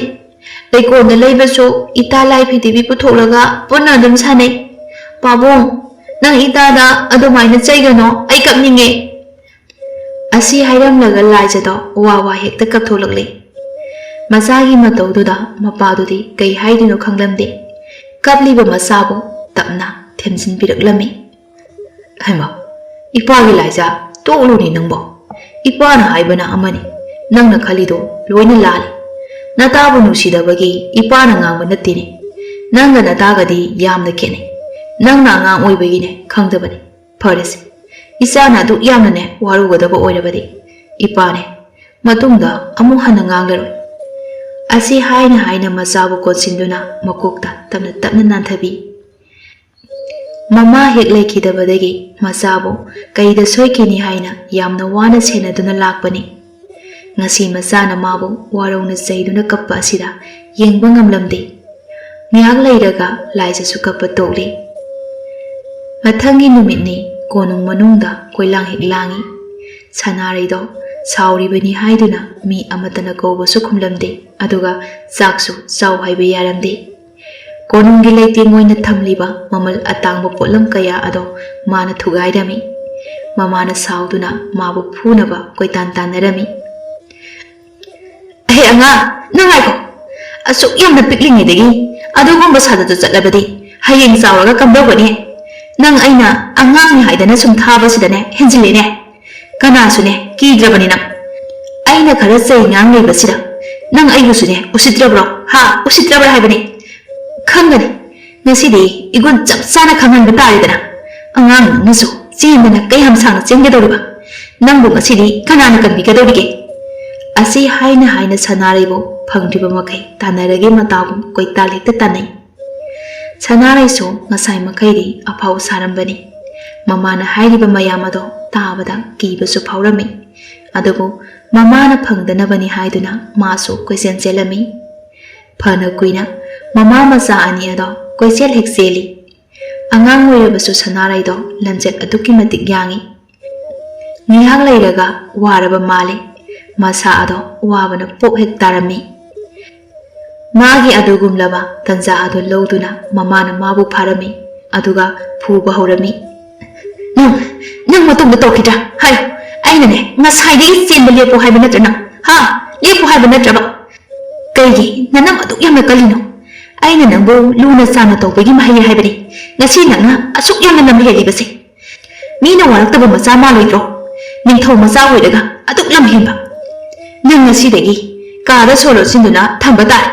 ꯂꯩꯀꯣꯜꯗ ꯂꯩꯕꯁꯨ ꯏꯇꯥ ꯂꯥꯏ ꯐꯤꯗꯤꯕꯤ ꯄꯨꯊꯣꯛꯂꯒ ꯄꯨꯟꯅ ꯑꯗꯨꯝ ꯁꯥꯟꯅꯩ꯫ ꯄꯥꯕꯨꯡ, ꯅꯪ ꯏꯇꯥꯗ ꯑꯗꯨꯃꯥꯏꯅ ꯆꯩꯒꯅꯣ, ꯑꯩ ꯀꯞꯅꯤꯡꯉꯦ꯫ ꯑꯁꯤ ꯍꯥꯏꯔꯝꯂꯒ ꯂꯥꯏꯖꯗꯣ ꯋꯥ ꯋꯥ ꯍꯦꯛꯇ ꯀꯞꯊꯣꯛꯂꯛꯂꯦ꯫ ꯃꯆꯥꯒꯤ ꯃꯇꯧꯗꯨꯗ ꯃꯄꯥꯗꯨꯗꯤ ꯀꯩ ꯍꯥꯏꯗꯣꯏꯅꯣ ꯈꯪꯂꯝꯗꯦ꯫ ꯀꯞꯂꯤꯕ ꯃꯆꯥꯕꯨ ꯇꯞꯅ ꯊꯦꯝꯖꯤꯟꯕꯤꯔꯛꯂꯝꯃꯤ꯫ "ꯍꯩꯃꯥ, ꯏꯄꯥꯒꯤ ꯂꯥꯏꯖꯥ, ꯇꯣꯛꯂꯨꯅꯦ ꯅꯪꯕꯣ꯫ ꯏꯄꯥꯅ ꯍꯥꯏꯕꯅ ꯑꯃꯅꯤ, ꯅꯪꯅ ꯈꯜꯂꯤꯗꯣ ꯂꯣꯏꯅ ꯂꯥꯜꯂꯤ꯫ ꯅꯇꯥꯕꯨ ꯅꯨꯡꯁꯤꯗꯕꯒꯤ ꯏꯄꯥꯅ ꯉꯥꯡꯕ ꯅꯠꯇꯦꯅꯦ꯫ ꯅꯪꯒ ꯅꯇꯥꯒꯗꯤ ꯌꯥꯝꯅ ꯈꯦꯠꯅꯩ꯫ ꯅꯪꯅ ꯑꯉꯥꯡ ꯑꯣꯏꯕꯒꯤꯅꯦ ꯈꯪꯗꯕꯅꯤ꯫ ꯐꯔꯦꯁꯦ, ꯏꯆꯥꯅ ꯑꯗꯨꯛ ꯌꯥꯝꯅꯅꯦ ꯋꯥꯔꯧꯒꯗꯕ ꯑꯣꯏꯔꯕꯗꯤ ꯏꯄꯥꯅꯦ꯫ ꯃꯇꯨꯡꯗ ꯑꯃꯨꯛ ꯍꯟꯅ ꯉꯥꯡꯂꯔꯣꯏ"꯫ ꯑꯁꯤ ꯍꯥꯏꯅ ꯍꯥꯏꯅ ꯃꯆꯥꯕꯨ ꯀꯣꯟꯁꯤꯟꯗꯨꯅ ꯃꯀꯣꯛꯇ ꯇꯞꯅ ꯇꯞꯅ ꯅꯥꯟꯊꯕꯤ꯫ ꯃꯃꯥ ꯍꯦꯛ ꯂꯩꯈꯤꯗꯕꯗꯒꯤ ꯃꯆꯥꯕꯨ ꯀꯩꯗ ꯁꯣꯏꯈꯤꯅꯤ ꯍꯥꯏꯅ ꯌꯥꯝꯅ ꯋꯥꯅ ꯁꯦꯟꯅꯗꯨꯅ ꯂꯥꯛꯄꯅꯤ꯫ ꯉꯁꯤ ꯃꯆꯥꯅ ꯃꯥꯕꯨ ꯋꯥꯔꯧꯅ ꯆꯩꯗꯨꯅ ꯀꯞꯄ ꯑꯁꯤꯗ ꯌꯦꯡꯕ ꯉꯝꯂꯝꯗꯦ꯫ ꯉꯥꯏꯍꯥꯛ ꯂꯩꯔꯒ ꯂꯥꯏꯖꯁꯨ ꯀꯞꯄ ꯇꯣꯛꯂꯤ꯫ ꯃꯊꯪꯒꯤ ꯅꯨꯃꯤꯠꯅꯤ꯫ ꯀꯣꯅꯨꯡ ꯃꯅꯨꯡꯗ ꯀꯣꯏꯂꯥꯡ ꯍꯦꯛ ꯂꯥꯡꯏ꯫ ꯁꯅꯥꯔꯩꯗꯣ ꯁꯥꯎꯔꯤꯕꯅꯤ ꯍꯥꯏꯗꯨꯅ ꯃꯤ ꯑꯃꯠꯇꯅ ꯀꯧꯕꯁꯨ ꯈꯨꯝꯂꯝꯗꯦ, ꯑꯗꯨꯒ ꯆꯥꯛꯁꯨ ꯆꯥꯎ ꯍꯥꯏꯕ ꯌꯥꯔꯝꯗꯦ꯫ ꯀꯣꯅꯨꯡꯒꯤ ꯂꯩꯇꯦꯡ ꯑꯣꯏꯅ ꯊꯝꯂꯤꯕ ꯃꯃꯜ ꯑꯇꯥꯡꯕ ꯄꯣꯠꯂꯝ ꯀꯌꯥ ꯑꯗꯣ ꯃꯥꯅ ꯊꯨꯒꯥꯏꯔꯝꯃꯤ꯫ ꯃꯃꯥꯅ ꯁꯥꯎꯗꯨꯅ ꯃꯥꯕꯨ ꯐꯨꯅꯕ ꯀꯣꯏꯇꯥꯟ ꯇꯥꯟꯅꯔꯝꯃꯤ꯫ "ꯑꯍꯦ ꯑꯉꯥꯡ, ꯅꯪ ꯉꯥꯏꯈꯣ꯫ ꯑꯁꯨꯛ ꯌꯥꯝꯅ ꯄꯤꯛꯂꯤꯉꯩꯗꯒꯤ ꯑꯗꯨꯒꯨꯝꯕ ꯁꯥꯖꯠꯇ ꯆꯠꯂꯕꯗꯤ ꯍꯌꯦꯡ ꯆꯥꯎꯔꯒ ꯀꯝꯗꯧꯒꯅꯤ? ꯅꯪ ꯑꯩꯅ ꯑꯉꯥꯡꯅꯤ ꯍꯥꯏꯗꯅ ꯁꯨꯝ ꯊꯥꯕꯁꯤꯗꯅꯦ ꯍꯦꯟꯖꯤꯜꯂꯦꯅꯦ꯫ ꯀꯅꯥꯁꯨꯅꯦ ꯀꯤꯗ꯭ꯔꯕꯅꯤ ꯅꯪ꯫ ꯑꯩꯅ ꯈꯔ ꯆꯩ ꯉꯥꯡ ꯂꯩꯕꯁꯤꯗ ꯅꯪ ꯑꯩꯕꯨꯁꯨꯅꯦ ꯎꯁꯤꯠꯇ꯭ꯔꯕ꯭ꯔꯣ? ꯍꯥ? ꯎꯁꯤꯠꯇ꯭ꯔꯕ꯭ꯔꯥ ꯍꯥꯏꯕꯅꯤ? ꯈꯪꯒꯅꯤ꯫ ꯉꯁꯤꯗꯤ ꯏꯒꯨꯟ ꯆꯞ ꯆꯥꯅ ꯈꯪꯍꯟꯕ ꯇꯥꯔꯦꯗꯅ꯫ ꯑꯉꯥꯡ ꯅꯪꯅꯁꯨ ꯆꯦꯟꯗꯅ ꯀꯌꯥꯝ ꯁꯥꯡꯅ ꯆꯦꯟꯒꯗꯧꯔꯤꯕ? ꯅꯪꯕꯨ ꯉꯁꯤꯗꯤ ꯀꯅꯥꯅ ꯀꯟꯕꯤꯒꯗꯧꯔꯤꯒꯦ?" ꯑꯁꯤ ꯍꯥꯏꯅ ꯍꯥꯏꯅ ꯁꯅꯥꯔꯩꯕꯨ ꯐꯪꯗ꯭ꯔꯤꯕ ꯃꯈꯩ ꯇꯥꯟꯅꯔꯒꯦ ꯃꯇꯥꯒꯨꯝ ꯀꯣꯏꯇꯥꯜ ꯍꯦꯛꯇ ꯇꯥꯟꯅꯩ꯫ ꯁꯅꯥꯔꯩꯁꯨ ꯉꯁꯥꯏ ꯃꯈꯩꯗꯤ ꯑꯐꯥꯎ ꯁꯥꯔꯝꯕꯅꯤ꯫ ꯃꯃꯥꯅ ꯍꯥꯏꯔꯤꯕ ꯃꯌꯥꯝ ꯑꯗꯣ ꯇꯥꯕꯗ ꯀꯤꯕꯁꯨ ꯐꯥꯎꯔꯝꯃꯤ꯫ ꯑꯗꯨꯕꯨ ꯃꯃꯥꯅ ꯐꯪꯗꯅꯕꯅꯤ ꯍꯥꯏꯗꯨꯅ ꯃꯥꯁꯨ ꯀꯣꯏꯆꯦꯟ ꯆꯦꯜꯂꯝꯃꯤ꯫ ꯐꯅ ꯀꯨꯏꯅ ꯃꯃꯥ ꯃꯆꯥ ꯑꯅꯤ ꯑꯗꯣ ꯀꯣꯏꯆꯦꯜ ꯍꯦꯛ ꯆꯦꯜꯂꯤ꯫ ꯑꯉꯥꯡ ꯑꯣꯏꯔꯕꯁꯨ ꯁꯅꯥꯔꯩꯗꯣ ꯂꯝꯆꯠ ꯑꯗꯨꯛꯀꯤ ꯃꯇꯤꯛ ꯌꯥꯡꯏ꯫ ꯉꯥꯏꯍꯥꯛ ꯂꯩꯔꯒ ꯋꯥꯔꯕ ꯃꯥꯜꯂꯤ꯫ ꯃꯁꯥ ꯑꯗꯣ ꯋꯥꯕꯅ ꯄꯣꯞ ꯍꯦꯛ ꯇꯥꯔꯝꯃꯤ꯫ ꯃꯥꯒꯤ ꯑꯗꯨꯒꯨꯝꯂꯕ ꯇꯟꯖꯥ ꯑꯗꯨ ꯂꯧꯗꯨꯅ ꯃꯃꯥꯅ ꯃꯥꯕꯨ ꯐꯥꯔꯝꯃꯤ, ꯑꯗꯨꯒ ꯐꯨꯕ ꯍꯧꯔꯝꯃꯤ꯫ "ꯅꯪ, ꯅꯪ ꯃꯇꯨꯡꯗ ꯇꯧꯈꯤꯗ꯭ꯔꯥ? ꯍꯥꯏꯌꯨ, ꯑꯩ ꯑꯩꯅꯅꯦ ꯉꯁꯥꯏꯗꯒꯤ ꯆꯦꯟꯕ ꯂꯦꯞꯄꯣ ꯍꯥꯏꯕ ꯅꯠꯇ꯭ꯔ ꯅꯪ? ꯍꯥ? ꯂꯦꯞꯄꯣ ꯍꯥꯏꯕ ꯅꯠꯇ꯭ꯔꯕ? ꯀꯩꯒꯤ ꯅꯅꯝ ꯑꯗꯨꯛ ꯌꯥꯝꯅ ꯀꯜꯂꯤꯅꯣ? ꯑꯩꯅ ꯅꯪꯕꯨ ꯂꯨꯅ ꯆꯥꯟꯅ ꯇꯧꯕꯒꯤ ꯃꯍꯩ ꯍꯥꯏꯕꯅꯤ꯫ ꯉꯁꯤ ꯅꯪꯅ ꯑꯁꯨꯛ ꯌꯥꯝꯅ ꯂꯝ ꯍꯦꯜꯂꯤꯕꯁꯦ꯫ ꯃꯤꯅ ꯋꯥꯔꯛꯇꯕ ꯃꯆꯥ ꯃꯥꯜꯂꯣꯏꯗ꯭ꯔꯣ? ꯅꯤꯡꯊꯧ ꯃꯆꯥ ꯑꯣꯏꯔꯒ ꯑꯗꯨꯛ ꯂꯝ ꯍꯦꯟꯕ꯫ ꯅꯪ ꯉꯁꯤꯗꯒꯤ ꯀꯥꯗ ꯁꯣ ꯂꯣꯠꯁꯤꯟꯗꯨꯅ ꯊꯝꯕ ꯇꯥꯔꯦ꯫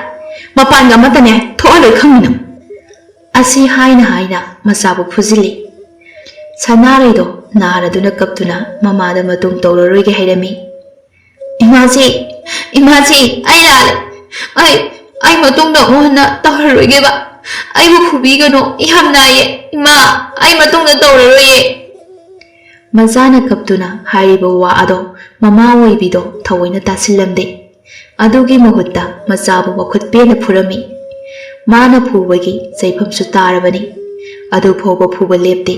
ꯃꯄꯥꯟꯒ ꯑꯃꯠꯇꯅꯦ ꯊꯣꯛꯍꯜꯂꯣꯏ ꯈꯪꯅꯤ ꯅꯪ꯫ ꯑꯁꯤ ꯍꯥꯏꯅ ꯍꯥꯏꯅ ꯃꯆꯥꯕꯨ ꯐꯨꯖꯤꯜꯂꯤ꯫ ꯁꯅꯥꯔꯩꯗꯣ ꯅꯥꯔꯗꯨꯅ ꯀꯞꯇꯨꯅ ꯃꯃꯥꯗ ꯃꯇꯨꯡ ꯇꯧꯔꯔꯣꯏꯒꯦ ꯍꯥꯏꯔꯝꯃꯤ꯫ "ꯏꯃꯥꯁꯤ, ꯏꯃꯥꯁꯤ, ꯑꯩ ꯂꯥꯜꯂꯦ꯫ ꯑꯩ, ꯑꯩ ꯃꯇꯨꯡꯗ ꯑꯃꯨꯛ ꯍꯟꯅ ꯇꯧꯔꯔꯣꯏꯒꯦꯕ꯫ ꯑꯩꯕꯨ ꯐꯨꯕꯤꯒꯅꯨ, ꯌꯥꯝ ꯅꯥꯏꯌꯦ꯫ ꯏꯃꯥ, ꯑꯩ ꯃꯇꯨꯡꯗ ꯇꯧꯔꯔꯣꯏꯌꯦ꯫" ꯃꯆꯥꯅ ꯀꯞꯇꯨꯅ ꯍꯥꯏꯔꯤꯕ ꯋꯥ ꯑꯗꯣ ꯃꯃꯥ ꯑꯣꯏꯕꯤꯗꯣ ꯊꯑꯣꯏꯅ ꯇꯥꯁꯤꯜꯂꯝꯗꯦ꯫ ꯑꯗꯨꯒꯤ ꯃꯍꯨꯠꯇ ꯃꯆꯥꯕꯨ ꯃꯈꯨꯠ ꯄꯦꯟꯅ ꯐꯨꯔꯝꯃꯤ꯫ ꯃꯥꯅ ꯐꯨꯕꯒꯤ ꯆꯩꯐꯝꯁꯨ ꯇꯥꯔꯕꯅꯤ꯫ ꯑꯗꯨ ꯐꯥꯎꯕ ꯐꯨꯕ ꯂꯦꯞꯇꯦ꯫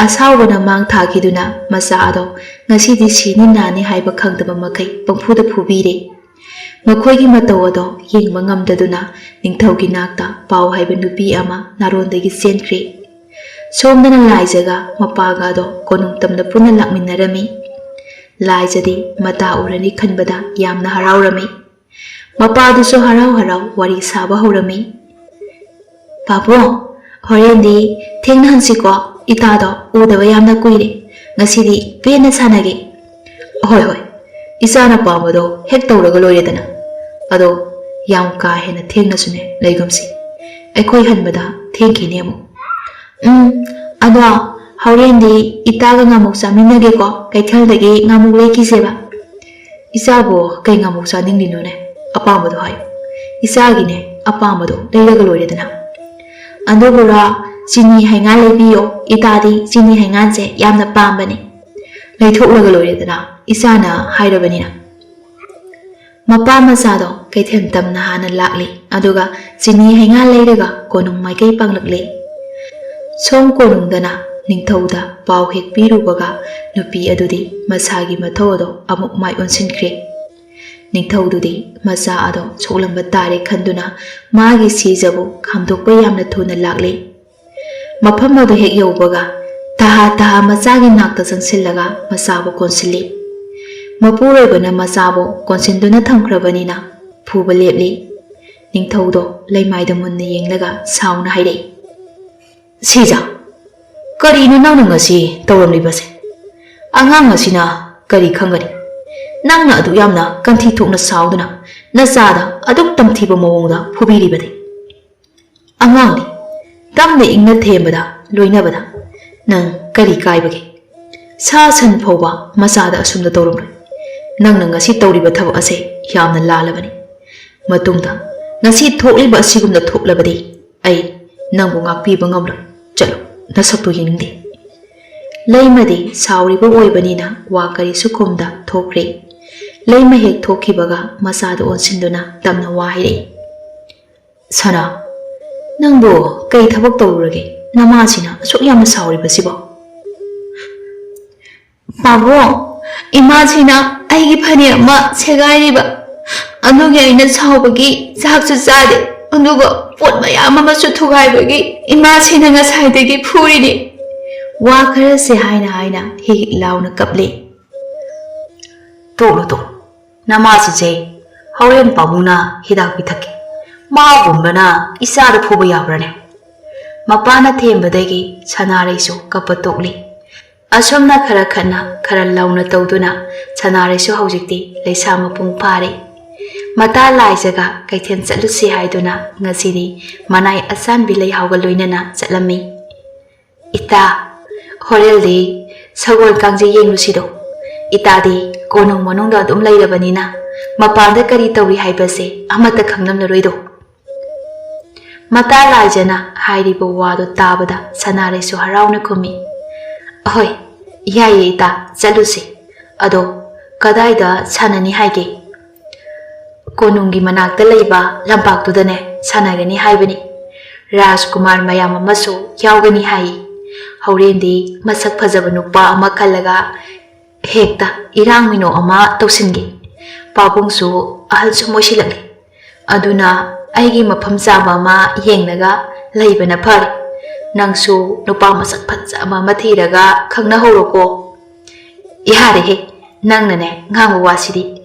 ꯑꯁꯥꯎꯕꯅ ꯃꯥꯡ ꯊꯥꯈꯤꯗꯨꯅ ꯃꯆꯥ ꯑꯗꯣ ꯉꯁꯤꯗꯤ ꯁꯤꯅꯤ ꯅꯥꯅꯤ ꯍꯥꯏꯕ ꯈꯪꯗꯕ ꯃꯈꯩ ꯄꯪꯐꯨꯗ ꯐꯨꯕꯤꯔꯦ꯫ ꯃꯈꯣꯏꯒꯤ ꯃꯇꯧ ꯑꯗꯣ ꯌꯦꯡꯕ ꯉꯝꯗꯗꯨꯅ ꯅꯤꯡꯊꯧꯒꯤ ꯅꯥꯛꯇ ꯄꯥꯎ ꯍꯥꯏꯕ ꯅꯨꯄꯤ ꯑꯃ ꯅꯥꯔꯣꯟꯗꯒꯤ ꯆꯦꯟꯈ꯭ꯔꯦ꯫ ꯁꯣꯝꯗꯅ ꯂꯥꯏꯖꯒ ꯃꯄꯥꯒ ꯑꯗꯣ ꯀꯣꯅꯨꯡ ꯇꯝꯅ ꯄꯨꯟꯅ ꯂꯥꯛꯃꯤꯟꯅꯔꯝꯃꯤ꯫ ꯂꯥꯏꯖꯗꯤ ꯃꯇꯥ ꯎꯔꯅꯤ ꯈꯟꯕꯗ ꯌꯥꯝꯅ ꯍꯔꯥꯎꯔꯝꯃꯤ꯫ ꯃꯄꯥꯗꯨꯁꯨ ꯍꯔꯥꯎ ꯍꯔꯥꯎ ꯋꯥꯔꯤ ꯁꯥꯕ ꯍꯧꯔꯝꯃꯤ꯫ "ꯄꯥꯕꯨꯡ, ꯍꯣꯔꯦꯟꯗꯤ ꯊꯦꯡꯅꯍꯟꯁꯤꯀꯣ꯫ ꯏꯇꯥꯗꯣ ꯎꯗꯕ ꯌꯥꯝꯅ ꯀꯨꯏꯔꯦ꯫ ꯉꯁꯤꯗꯤ ꯄꯦꯟꯅ ꯁꯥꯟꯅꯒꯦ꯫" "ꯍꯣꯏ, ꯍꯣꯏ, ꯏꯆꯥꯅ ꯄꯥꯝꯕꯗꯣ ꯍꯦꯛ ꯇꯧꯔꯒ ꯂꯣꯏꯔꯦꯗꯅ꯫ ꯑꯗꯣ ꯌꯥꯝ ꯀꯥ ꯍꯦꯟꯅ ꯊꯦꯡꯅꯁꯨꯅꯦ ꯂꯩꯒꯨꯝꯁꯤ꯫ ꯑꯩꯈꯣꯏ ꯍꯟꯕꯗ ꯊꯦꯡꯈꯤꯅꯦ ꯑꯃꯨꯛ꯫" "ꯎꯝ, ꯑꯗꯣ ꯍꯣꯔꯦꯟꯗꯤ ꯏꯇꯥꯒ ꯉꯥꯃꯨꯛ ꯆꯥꯃꯤꯟꯅꯒꯦꯀꯣ, ꯀꯩꯊꯦꯜꯗꯒꯤ ꯉꯥꯃꯨꯛ ꯂꯩꯈꯤꯁꯦꯕ꯫" "ꯏꯆꯥꯕꯨ ꯀꯩ ꯉꯥꯃꯨꯛ ꯆꯥꯅꯤꯡꯂꯤꯅꯣꯅꯦ? ꯑꯄꯥꯝꯕꯗꯣ ꯍꯥꯏꯌꯨ꯫ ꯏꯆꯥꯒꯤꯅꯦ ꯑꯄꯥꯝꯕꯗꯣ ꯂꯩꯔꯒ ꯂꯣꯏꯔꯦꯗꯅ꯫" "ꯑꯗꯨꯕꯨꯔꯣ, ꯆꯤꯅꯤ ꯍꯩꯉꯥꯟ ꯂꯩꯕꯤꯌꯣ, ꯏꯇꯥꯗꯤ ꯆꯤꯅꯤ ꯍꯩꯉꯥꯟꯁꯦ ꯌꯥꯝꯅ ꯄꯥꯝꯕꯅꯦ꯫" "ꯂꯩꯊꯣꯛꯂꯒ ꯂꯣꯏꯔꯦꯗꯅ, ꯏꯆꯥꯅ ꯍꯥꯏꯔꯕꯅꯤꯅ꯫" ꯃꯄꯥ ꯃꯆꯥꯗꯣ ꯀꯩꯊꯦꯜ ꯇꯝꯅ ꯍꯥꯟꯅ ꯂꯥꯛꯂꯤ, ꯑꯗꯨꯒ ꯆꯤꯅꯤ ꯍꯩꯉꯥꯟ ꯂꯩꯔꯒ ꯀꯣꯅꯨꯡ ꯃꯥꯏꯀꯩ ꯄꯥꯡꯂꯛꯂꯤ꯫ ꯁꯣꯝ ꯀꯣꯅꯨꯡꯗꯅ ꯅꯤꯡꯊꯧꯗ ꯄꯥꯎ ꯍꯦꯛ ꯄꯤꯔꯨꯕꯒ ꯅꯨꯄꯤ ꯑꯗꯨꯗꯤ ꯃꯁꯥꯒꯤ ꯃꯊꯧ ꯑꯗꯣ ꯑꯃꯨꯛ ꯃꯥꯏ ꯑꯣꯟꯁꯤꯟꯈ꯭ꯔꯦ꯫ ꯅꯤꯡꯊꯧꯗꯨꯗꯤ ꯃꯆꯥ ꯑꯗꯣ ꯁꯣꯛꯂꯝꯕ ꯇꯥꯔꯦ ꯈꯟꯗꯨꯅ ꯃꯥꯒꯤ ꯁꯤꯖꯕꯨ ꯈꯥꯝꯗꯣꯛꯄ ꯌꯥꯝꯅ ꯊꯨꯅ ꯂꯥꯛꯂꯤ꯫ ꯃꯐꯝ ꯑꯗꯨ ꯍꯦꯛ ꯌꯧꯕꯒ, "ꯇꯥ, ꯊꯥ ꯊꯥ ꯃꯆꯥꯒꯤ ꯅꯥꯛꯇ ꯆꯪꯁꯤꯜꯂꯒ ꯃꯆꯥꯕꯨ ꯀꯣꯟꯁꯤꯜꯂꯤ꯫ ꯃꯄꯨꯔꯣꯏꯕꯅ ꯃꯆꯥꯕꯨ ꯀꯣꯟꯁꯤꯟꯗꯨꯅ ꯊꯝꯈ꯭ꯔꯕꯅꯤꯅ ꯐꯨꯕ ꯂꯦꯞꯂꯤ꯫ ꯅꯤꯡꯊꯧꯗꯣ ꯂꯩꯃꯥꯏꯗ ꯃꯨꯟꯅ ꯌꯦꯡꯂꯒ ꯁꯥꯎꯅ ꯍꯥꯏꯔꯛꯏ, "ꯁꯤꯖ, ꯀꯔꯤꯅꯣ ꯅꯪꯅ ꯉꯁꯤ ꯇꯧꯔꯝꯂꯤꯕꯁꯦ? ꯑꯉꯥꯡ ꯑꯁꯤꯅ ꯀꯔꯤ ꯈꯪꯒꯅꯤ? ꯅꯪꯅ ꯑꯗꯨꯛ ꯌꯥꯝꯅ ꯀꯟꯊꯤ ꯊꯣꯛꯅ ꯁꯥꯎꯗꯨꯅ ꯅꯆꯥꯗ ꯑꯗꯨꯛ ꯇꯝꯊꯤꯕ ꯃꯑꯣꯡꯗ ꯐꯨꯕꯤꯔꯤꯕꯗꯤ?" "ꯑꯉꯥꯡꯅꯤ, ꯇꯝꯅ ꯏꯪꯅ ꯊꯦꯝꯕꯗ, ꯂꯣꯏꯅꯕꯗ ꯅꯪ ꯀꯔꯤ ꯀꯥꯏꯕꯒꯦ? ꯁꯥ ꯁꯟ ꯐꯥꯎꯕ ꯃꯆꯥꯗ ꯑꯁꯨꯝꯅ ꯇꯧꯔꯝꯂꯣꯏ꯫ ꯅꯪꯅ ꯉꯁꯤ ꯇꯧꯔꯤꯕ ꯊꯕꯛ ꯑꯁꯦ ꯌꯥꯝꯅ ꯂꯥꯜꯂꯕꯅꯤ꯫ ꯃꯇꯨꯡꯗ ꯉꯁꯤ ꯊꯣꯛꯂꯤꯕ ꯑꯁꯤꯒꯨꯝꯅ ꯊꯣꯛꯂꯕꯗꯤ ꯑꯩ ꯅꯪꯕꯨ ꯉꯥꯛꯄꯤꯕ ꯉꯝꯂꯣꯏ꯫ ꯆꯠꯂꯣ, ꯅꯁꯛꯇꯨ ꯌꯦꯡꯅꯤꯡꯗꯦ꯫" ꯂꯩꯃꯗꯤ ꯁꯥꯎꯔꯤꯕ ꯑꯣꯏꯕꯅꯤꯅ ꯋꯥ ꯀꯔꯤꯁꯨ ꯈꯨꯝꯗ ꯊꯣꯛꯈ꯭ꯔꯦ꯫ ꯂꯩꯃ ꯍꯦꯛ ꯊꯣꯛꯈꯤꯕꯒ ꯃꯆꯥꯗ ꯑꯣꯟꯁꯤꯟꯗꯨꯅ ꯇꯞꯅ ꯋꯥ ꯍꯥꯏꯔꯛꯏ, "ꯁꯅꯥ, ꯅꯪꯕꯨ ꯀꯩ ꯊꯕꯛ ꯇꯧꯔꯨꯔꯒꯦ? ꯅꯃꯥꯁꯤꯅ ꯑꯁꯨꯛ ꯌꯥꯝꯅ ꯁꯥꯎꯔꯤꯕꯁꯤꯕꯣ?" "ꯄꯥꯕꯨꯡ, ꯏꯃꯥꯁꯤꯅ ꯑꯩꯒꯤ ꯐꯅꯦꯛ ꯑꯃ ꯁꯦꯒꯥꯏꯔꯤꯕ, ꯑꯗꯨꯒꯤ ꯑꯩꯅ ꯁꯥꯎꯕꯒꯤ ꯆꯥꯛꯁꯨ ꯆꯥꯗꯦ, ꯑꯗꯨꯒ ꯄꯣꯠ ꯃꯌꯥꯝ ꯑꯃꯁꯨ ꯊꯨꯒꯥꯏꯕꯒꯤ ꯏꯃꯥꯁꯤꯅ ꯉꯁꯥꯏꯗꯒꯤ ꯐꯨꯔꯤꯅꯤ꯫" ꯋꯥ ꯈꯔꯁꯦ ꯍꯥꯏꯅ ꯍꯥꯏꯅ ꯍꯤꯛ ꯍꯤꯛ ꯂꯥꯎꯅ ꯀꯞꯂꯤ꯫ "ꯇꯣꯛꯂꯣ, ꯇꯣꯛꯂꯣ꯫ ꯅꯃꯥꯁꯤꯁꯦ ꯍꯣꯔꯦꯟ ꯄꯥꯕꯨꯡꯅ ꯍꯤꯗꯥꯛ ꯄꯤꯊꯛꯀꯦ꯫ ꯃꯥꯒꯨꯝꯕꯅ ꯏꯆꯥꯗ ꯐꯨꯕ ꯌꯥꯕ꯭ꯔꯥꯅꯦ?" ꯃꯄꯥꯅ ꯊꯦꯝꯕꯗꯒꯤ ꯁꯅꯥꯔꯩꯁꯨ ꯀꯞꯄ ꯇꯣꯛꯂꯤ꯫ ꯑꯁꯨꯝꯅ ꯈꯔ ꯈꯠꯅ ꯈꯔ ꯂꯥꯎꯅ ꯇꯧꯗꯨꯅ ꯁꯅꯥꯔꯩꯁꯨ ꯍꯧꯖꯤꯛꯇꯤ ꯂꯩꯁꯥ ꯃꯄꯨꯡ ꯐꯥꯔꯦ꯫ ꯃꯇꯥ ꯂꯥꯏꯖꯒ ꯀꯩꯊꯦꯜ ꯆꯠꯂꯨꯁꯤ ꯍꯥꯏꯗꯨꯅ ꯉꯁꯤꯗꯤ ꯃꯅꯥꯏ ꯑꯁꯥꯟꯕꯤ ꯂꯩꯍꯥꯎꯒ ꯂꯣꯏꯅꯅ ꯆꯠꯂꯝꯃꯤ꯫ "ꯏꯇꯥ, ꯍꯣꯔꯦꯜꯗꯤ ꯁꯒꯣꯜ ꯀꯥꯡꯖꯩ ꯌꯦꯡꯂꯨꯁꯤꯗꯣ꯫ ꯏꯇꯥꯗꯤ ꯀꯣꯅꯨꯡ ꯃꯅꯨꯡꯗ ꯑꯗꯨꯝ ꯂꯩꯔꯕꯅꯤꯅ ꯃꯄꯥꯟꯗ ꯀꯔꯤ ꯇꯧꯔꯤ ꯍꯥꯏꯕꯁꯦ ꯑꯃꯠꯇ ꯈꯪꯂꯝꯂꯔꯣꯏꯗꯣ꯫" ꯃꯇꯥ ꯂꯥꯏꯖꯅ ꯍꯥꯏꯔꯤꯕ ꯋꯥꯗꯨ ꯇꯥꯕꯗ ꯁꯅꯥꯔꯩꯁꯨ ꯍꯔꯥꯎꯅ ꯈꯨꯝꯃꯤ, "ꯑꯍꯣꯏ, ꯌꯥꯏꯌꯦ ꯏꯇꯥ, ꯆꯠꯂꯨꯁꯤ꯫ ꯑꯗꯣ ꯀꯗꯥꯏꯗ ꯁꯥꯟꯅꯅꯤ ꯍꯥꯏꯒꯦ?" "ꯀꯣꯅꯨꯡꯒꯤ ꯃꯅꯥꯛꯇ ꯂꯩꯕ ꯂꯝꯄꯥꯛꯇꯨꯗꯅꯦ ꯁꯥꯟꯅꯒꯅꯤ ꯍꯥꯏꯕꯅꯤ꯫ ꯔꯥꯖꯀꯨꯃꯥꯔ ꯃꯌꯥꯝ ꯑꯃꯁꯨ ꯌꯥꯎꯒꯅꯤ ꯍꯥꯏ꯫ ꯍꯣꯔꯦꯟꯗꯤ ꯃꯁꯛ ꯐꯖꯕ ꯅꯨꯄꯥ ꯑꯃ ꯈꯜꯂꯒ ꯍꯦꯛꯇ ꯏꯔꯥꯡ ꯃꯤꯅꯣꯛ ꯑꯃ ꯇꯧꯁꯤꯟꯒꯦ꯫ ꯄꯥꯕꯨꯡꯁꯨ ꯑꯍꯜ ꯁꯨꯝ ꯑꯣꯏꯁꯤꯜꯂꯛꯂꯦ꯫ ꯑꯗꯨꯅ ꯑꯩꯒꯤ ꯃꯐꯝ ꯆꯥꯕ ꯑꯃ ꯌꯦꯡꯂꯒ ꯂꯩꯕꯅ ꯐꯔꯦ꯫ ꯅꯪꯁꯨ ꯅꯨꯄꯥ ꯃꯁꯛ ꯐꯖꯕ ꯑꯃ ꯊꯤꯔꯒ ꯈꯪꯅꯍꯧꯔꯣꯀꯣ꯫ ꯌꯥꯔꯦꯍꯦ, ꯅꯪꯅꯅꯦ ꯉꯥꯡꯕ ꯋꯥꯁꯤꯗꯤ꯫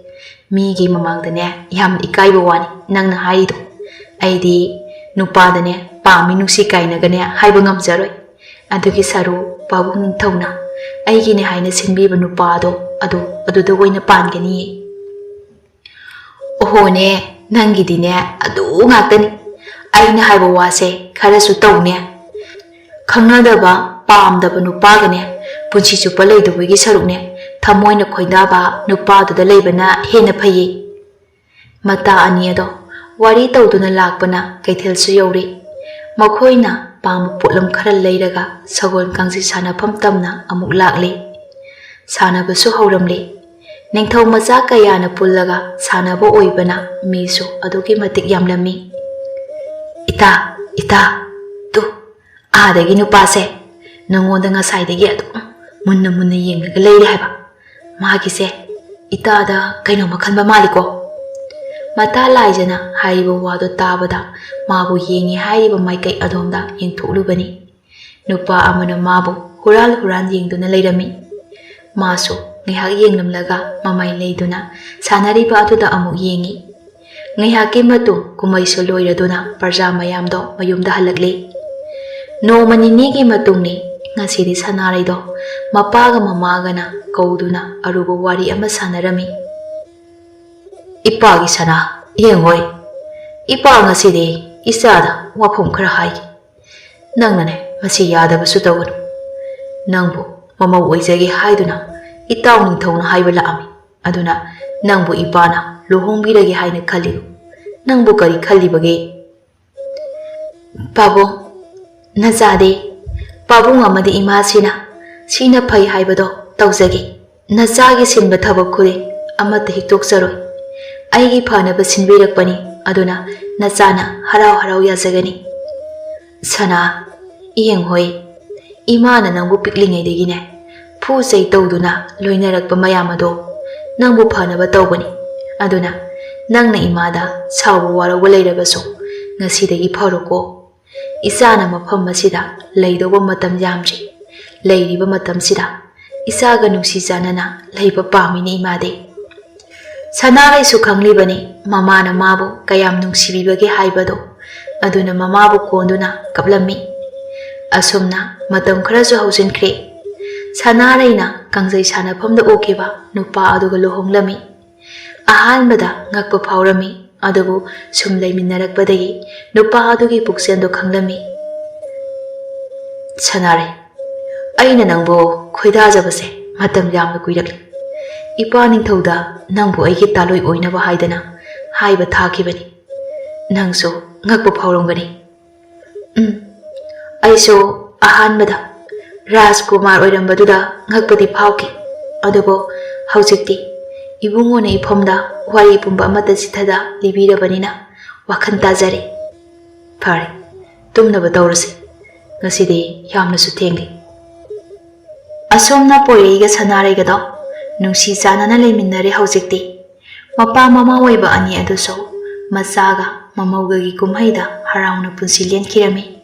ꯃꯤꯒꯤ ꯃꯃꯥꯡꯗꯅꯦ ꯌꯥꯝ ꯏꯀꯥꯏꯕ ꯋꯥꯅꯤ ꯅꯪꯅ ꯍꯥꯏꯔꯤꯗꯣ꯫ ꯑꯩꯗꯤ ꯅꯨꯄꯥꯗꯅꯦ ꯄꯥꯝꯃꯤ ꯅꯨꯡꯁꯤ ꯀꯥꯏꯅꯒꯅꯦ ꯍꯥꯏꯕ ꯉꯝꯖꯔꯣꯏ꯫ ꯑꯗꯨꯒꯤ ꯁꯔꯨ ꯄꯥꯕꯨꯡ ꯅꯤꯡꯊꯧꯅ ꯑꯩꯒꯤꯅꯦ ꯍꯥꯏꯅ ꯁꯤꯟꯕꯤꯕ ꯅꯨꯄꯥꯗꯣ ꯑꯗꯣ ꯑꯗꯨꯗ ꯑꯣꯏꯅ ꯄꯥꯟꯒꯅꯤꯌꯦ꯫ ꯑꯣꯍꯣꯅꯦ, ꯅꯪꯒꯤꯗꯤꯅꯦ ꯑꯗꯨ ꯉꯥꯛꯇꯅꯤ꯫ ꯑꯩꯅ ꯍꯥꯏꯕ ꯋꯥꯁꯦ ꯈꯔꯁꯨ ꯇꯧꯅꯦ꯫ ꯈꯪꯅꯗꯕ, ꯄꯥꯝꯗꯕ ꯅꯨꯄꯥꯒꯅꯦ ꯄꯨꯟꯁꯤ ꯆꯨꯞꯄ ꯂꯩꯗꯧꯕꯒꯤ ꯁꯔꯨꯛꯅꯦ ꯊꯃꯣꯏꯅ ꯈꯣꯏꯗꯥꯕ ꯅꯨꯄꯥꯗꯨꯗ ꯂꯩꯕꯅ ꯍꯦꯟꯅ ꯐꯩꯌꯦ꯫ ꯃꯇꯥ ꯑꯅꯤ ꯑꯗꯣ ꯋꯥꯔꯤ ꯇꯧꯗꯨꯅ ꯂꯥꯛꯄꯅ ꯀꯩꯊꯦꯜꯁꯨ ꯌꯧꯔꯦ꯫ ꯃꯈꯣꯏꯅ ꯄꯥꯝꯕ ꯄꯣꯠꯂꯝ ꯈꯔ ꯂꯩꯔꯒ ꯁꯒꯣꯜ ꯀꯥꯡꯖꯩ ꯁꯥꯟꯅꯐꯝ ꯇꯝꯅ ꯑꯃꯨꯛ ꯂꯥꯛꯂꯦ꯫ ꯁꯥꯟꯅꯕꯁꯨ ꯍꯧꯔꯝꯂꯦ꯫ ꯅꯤꯡꯊꯧ ꯃꯆꯥ ꯀꯌꯥꯅ ꯄꯨꯜꯂꯒ ꯁꯥꯟꯅꯕ ꯑꯣꯏꯕꯅ ꯃꯤꯁꯨ ꯑꯗꯨꯛꯀꯤ ꯃꯇꯤꯛ ꯌꯥꯝꯂꯝꯃꯤ꯫ "ꯏꯇꯥ, ꯏꯇꯥ, ꯇꯨ, ꯑꯥꯗꯒꯤ ꯅꯨꯄꯥꯁꯦ ꯅꯉꯣꯟꯗ ꯉꯁꯥꯏꯗꯒꯤ ꯑꯗꯨꯝ ꯃꯨꯟꯅ ꯃꯨꯟꯅ ꯌꯦꯡꯂꯒ ꯂꯩꯔꯦ ꯍꯥꯏꯕ꯫ ꯃꯥꯒꯤꯁꯦ ꯏꯇꯥꯗ ꯀꯩꯅꯣꯝꯃ ꯈꯟꯕ ꯃꯥꯜꯂꯤꯀꯣ?" ꯃꯇꯥ ꯂꯥꯏꯖꯅ ꯍꯥꯏꯔꯤꯕ ꯋꯥꯗꯣ ꯇꯥꯕꯗ ꯃꯥꯕꯨ ꯌꯦꯡꯉꯦ ꯍꯥꯏꯔꯤꯕ ꯃꯥꯏꯀꯩ ꯑꯗꯣꯝꯗ ꯌꯦꯡꯊꯣꯛꯂꯨꯕꯅꯤ꯫ ꯅꯨꯄꯥ ꯑꯃꯅ ꯃꯥꯕꯨ ꯍꯨꯔꯥꯟ ꯍꯨꯔꯥꯟ ꯌꯦꯡꯗꯨꯅ ꯂꯩꯔꯝꯃꯤ꯫ ꯃꯥꯁꯨ ꯉꯥꯏꯍꯥꯛ ꯌꯦꯡꯂꯝꯂꯒ ꯃꯃꯥꯏ ꯂꯩꯗꯨꯅ ꯁꯥꯟꯅꯔꯤꯕ ꯑꯗꯨꯗ ꯑꯃꯨꯛ ꯌꯦꯡꯉꯤ꯫ ꯉꯥꯏꯍꯥꯛꯀꯤ ꯃꯇꯨꯡ ꯀꯨꯝꯍꯩꯁꯨ ꯂꯣꯏꯔꯗꯨꯅ ꯄ꯭ꯔꯖꯥ ꯃꯌꯥꯝꯗꯣ ꯃꯌꯨꯝꯗ ꯍꯜꯂꯛꯂꯤ꯫ ꯅꯣꯡꯃ ꯅꯤꯅꯤꯒꯤ ꯃꯇꯨꯡꯅꯤ꯫ ꯉꯁꯤꯗꯤ ꯁꯅꯥꯔꯩꯗꯣ ꯃꯄꯥꯒ ꯃꯃꯥꯒꯅ ꯀꯧꯗꯨꯅ ꯑꯔꯨꯕ ꯋꯥꯔꯤ ꯑꯃ ꯁꯥꯟꯅꯔꯝꯃꯤ꯫ "ꯏꯄꯥꯒꯤ ꯁꯅꯥ, ꯌꯦꯡꯉꯣꯏ, ꯏꯄꯥ ꯉꯁꯤꯗꯤ ꯏꯆꯥꯗ ꯋꯥꯐꯝ ꯈꯔ ꯍꯥꯏꯒꯦ꯫ ꯅꯪꯅꯅꯦ ꯃꯁꯤ ꯌꯥꯗꯕꯁꯨ ꯇꯧꯒꯅꯨ꯫ ꯅꯪꯕꯨ ꯃꯃꯧ ꯑꯣꯏꯖꯒꯦ ꯍꯥꯏꯗꯨꯅ ꯏꯇꯥꯎ ꯅꯤꯡꯊꯧꯅ ꯍꯥꯏꯕ ꯂꯥꯛꯑꯝꯃꯤ꯫ ꯑꯗꯨꯅ ꯅꯪꯕꯨ ꯏꯄꯥꯅ ꯂꯨꯍꯣꯡꯕꯤꯔꯒꯦ ꯍꯥꯏꯅ ꯈꯜꯂꯤꯕ꯫ ꯅꯪꯕꯨ ꯀꯔꯤ ꯈꯜꯂꯤꯕꯒꯦ?" "ꯄꯥꯕꯨꯡ, ꯅꯆꯥꯗꯤ ꯄꯥꯕꯨꯡ ꯑꯃꯗꯤ ꯏꯃꯥꯁꯤꯅ ꯁꯤꯅ ꯐꯩ ꯍꯥꯏꯕꯗꯣ ꯇꯧꯖꯒꯦ꯫ ꯅꯆꯥꯒꯤ ꯁꯤꯟꯕ ꯊꯕꯛ ꯈꯨꯗꯤꯡ ꯑꯃꯠꯇ ꯍꯤꯛꯇꯣꯛꯆꯔꯣꯏ꯫ ꯑꯩꯒꯤ ꯐꯅꯕ ꯁꯤꯟꯕꯤꯔꯛꯄꯅꯤ, ꯑꯗꯨꯅ ꯅꯆꯥꯅ ꯍꯔꯥꯎ ꯍꯔꯥꯎ ꯌꯥꯖꯒꯅꯤ꯫" "ꯁꯅꯥ, ꯏꯌꯦꯡ ꯍꯣꯏ, ꯏꯃꯥꯅ ꯅꯪꯕꯨ ꯄꯤꯛꯂꯤꯉꯩꯗꯒꯤꯅꯦ ꯐꯨ ꯆꯩ ꯇꯧꯗꯨꯅ ꯂꯣꯏꯅꯔꯛꯄ ꯃꯌꯥꯝ ꯑꯗꯣ ꯅꯪꯕꯨ ꯐꯅꯕ ꯇꯧꯕꯅꯤ꯫ ꯑꯗꯨꯅ ꯅꯪꯅ ꯏꯃꯥꯗ ꯁꯥꯎꯕ ꯋꯥꯔꯧꯕ ꯂꯩꯔꯕꯁꯨ ꯉꯁꯤꯗꯒꯤ ꯐꯔꯣꯀꯣ꯫ ꯏꯆꯥꯅ ꯃꯐꯝ ꯑꯁꯤꯗ ꯂꯩꯗꯧꯕ ꯃꯇꯝ ꯌꯥꯝꯗ꯭ꯔꯤ꯫ ꯂꯩꯔꯤꯕ ꯃꯇꯝꯁꯤꯗ ꯏꯆꯥꯒ ꯅꯨꯡꯁꯤ ꯆꯥꯟꯅꯅ ꯂꯩꯕ ꯄꯥꯝꯃꯤꯅꯦ ꯏꯃꯥꯗꯤ꯫ ꯁꯅꯥꯔꯩꯁꯨ ꯈꯪꯂꯤꯕꯅꯤ ꯃꯃꯥꯅ ꯃꯥꯕꯨ ꯀꯌꯥꯝ ꯅꯨꯡꯁꯤꯕꯤꯕꯒꯦ ꯍꯥꯏꯕꯗꯣ꯫ ꯑꯗꯨꯅ ꯃꯃꯥꯕꯨ ꯀꯣꯟꯗꯨꯅ ꯀꯞꯂꯝꯃꯤ꯫ ꯑꯁꯨꯝꯅ ꯃꯇꯝ ꯈꯔꯁꯨ ꯍꯧꯖꯤꯟꯈ꯭ꯔꯦ꯫ ꯁꯅꯥꯔꯩꯅ ꯀꯥꯡꯖꯩ ꯁꯥꯟꯅꯐꯝꯗ ꯎꯈꯤꯕ ꯅꯨꯄꯥ ꯑꯗꯨꯒ ꯂꯨꯍꯣꯡꯂꯝꯃꯤ꯫ ꯑꯍꯥꯟꯕꯗ ꯉꯛꯄ ꯐꯥꯎꯔꯝꯃꯤ, ꯑꯗꯨꯕꯨ ꯁꯨꯝ ꯂꯩꯃꯤꯟꯅꯔꯛꯄꯗꯒꯤ ꯅꯨꯄꯥ ꯑꯗꯨꯒꯤ ꯄꯨꯛꯆꯦꯜꯗꯣ ꯈꯪꯂꯝꯃꯤ꯫ "ꯁꯅꯥꯔꯩ, ꯑꯩꯅ ꯅꯪꯕꯨ ꯈꯣꯏꯗꯥꯖꯕꯁꯦ ꯃꯇꯝ ꯌꯥꯝꯅ ꯀꯨꯏꯔꯛꯂꯦ꯫ ꯏꯄꯥ ꯅꯤꯡꯊꯧꯗ ꯅꯪꯕꯨ ꯑꯩꯒꯤ ꯇꯥꯂꯣꯏ ꯑꯣꯏꯅꯕ ꯍꯥꯏꯗꯅ ꯍꯥꯏꯕ ꯊꯥꯈꯤꯕꯅꯤ꯫ ꯅꯪꯁꯨ ꯉꯛꯄ ꯐꯥꯎꯔꯝꯒꯅꯤ꯫" "ꯎꯝ, ꯑꯩꯁꯨ ꯑꯍꯥꯟꯕꯗ ꯔꯥꯖꯀꯨꯃꯥꯔ ꯑꯣꯏꯔꯝꯕꯗꯨꯗ ꯉꯛꯄꯗꯤ ꯐꯥꯎꯈꯤ꯫ ꯑꯗꯨꯕꯨ ꯍꯧꯖꯤꯛꯇꯤ ꯏꯕꯨꯡꯉꯣꯅ ꯏꯐꯝꯗ ꯋꯥꯔꯤ ꯄꯨꯝꯕ ꯑꯃꯠꯇ ꯆꯤꯊꯗ ꯂꯤꯕꯤꯔꯕꯅꯤꯅ ꯋꯥꯈꯜ ꯇꯥꯖꯔꯦ꯫ ꯐꯔꯦ, ꯇꯨꯝꯅꯕ ꯇꯧꯔꯁꯤ꯫ ꯉꯁꯤꯗꯤ ꯌꯥꯝꯅꯁꯨ ꯊꯦꯡꯂꯦ꯫" ꯑꯁꯣꯝꯅ ꯄꯣꯏꯔꯩꯒ ꯁꯅꯥꯔꯩꯒꯗꯣ ꯅꯨꯡꯁꯤ ꯆꯥꯟꯅꯅ ꯂꯩꯃꯤꯟꯅꯔꯦ ꯍꯧꯖꯤꯛꯇꯤ꯫ ꯃꯄꯥ ꯃꯃꯥ ꯑꯣꯏꯕ ꯑꯅꯤ ꯑꯗꯨꯁꯨ ꯃꯆꯥꯒ ꯃꯃꯧꯒꯒꯤ ꯀꯨꯝꯍꯩꯗ ꯍꯔꯥꯎꯅ ꯄꯨꯟꯁꯤ ꯂꯦꯟꯈꯤꯔꯝꯃꯤ꯫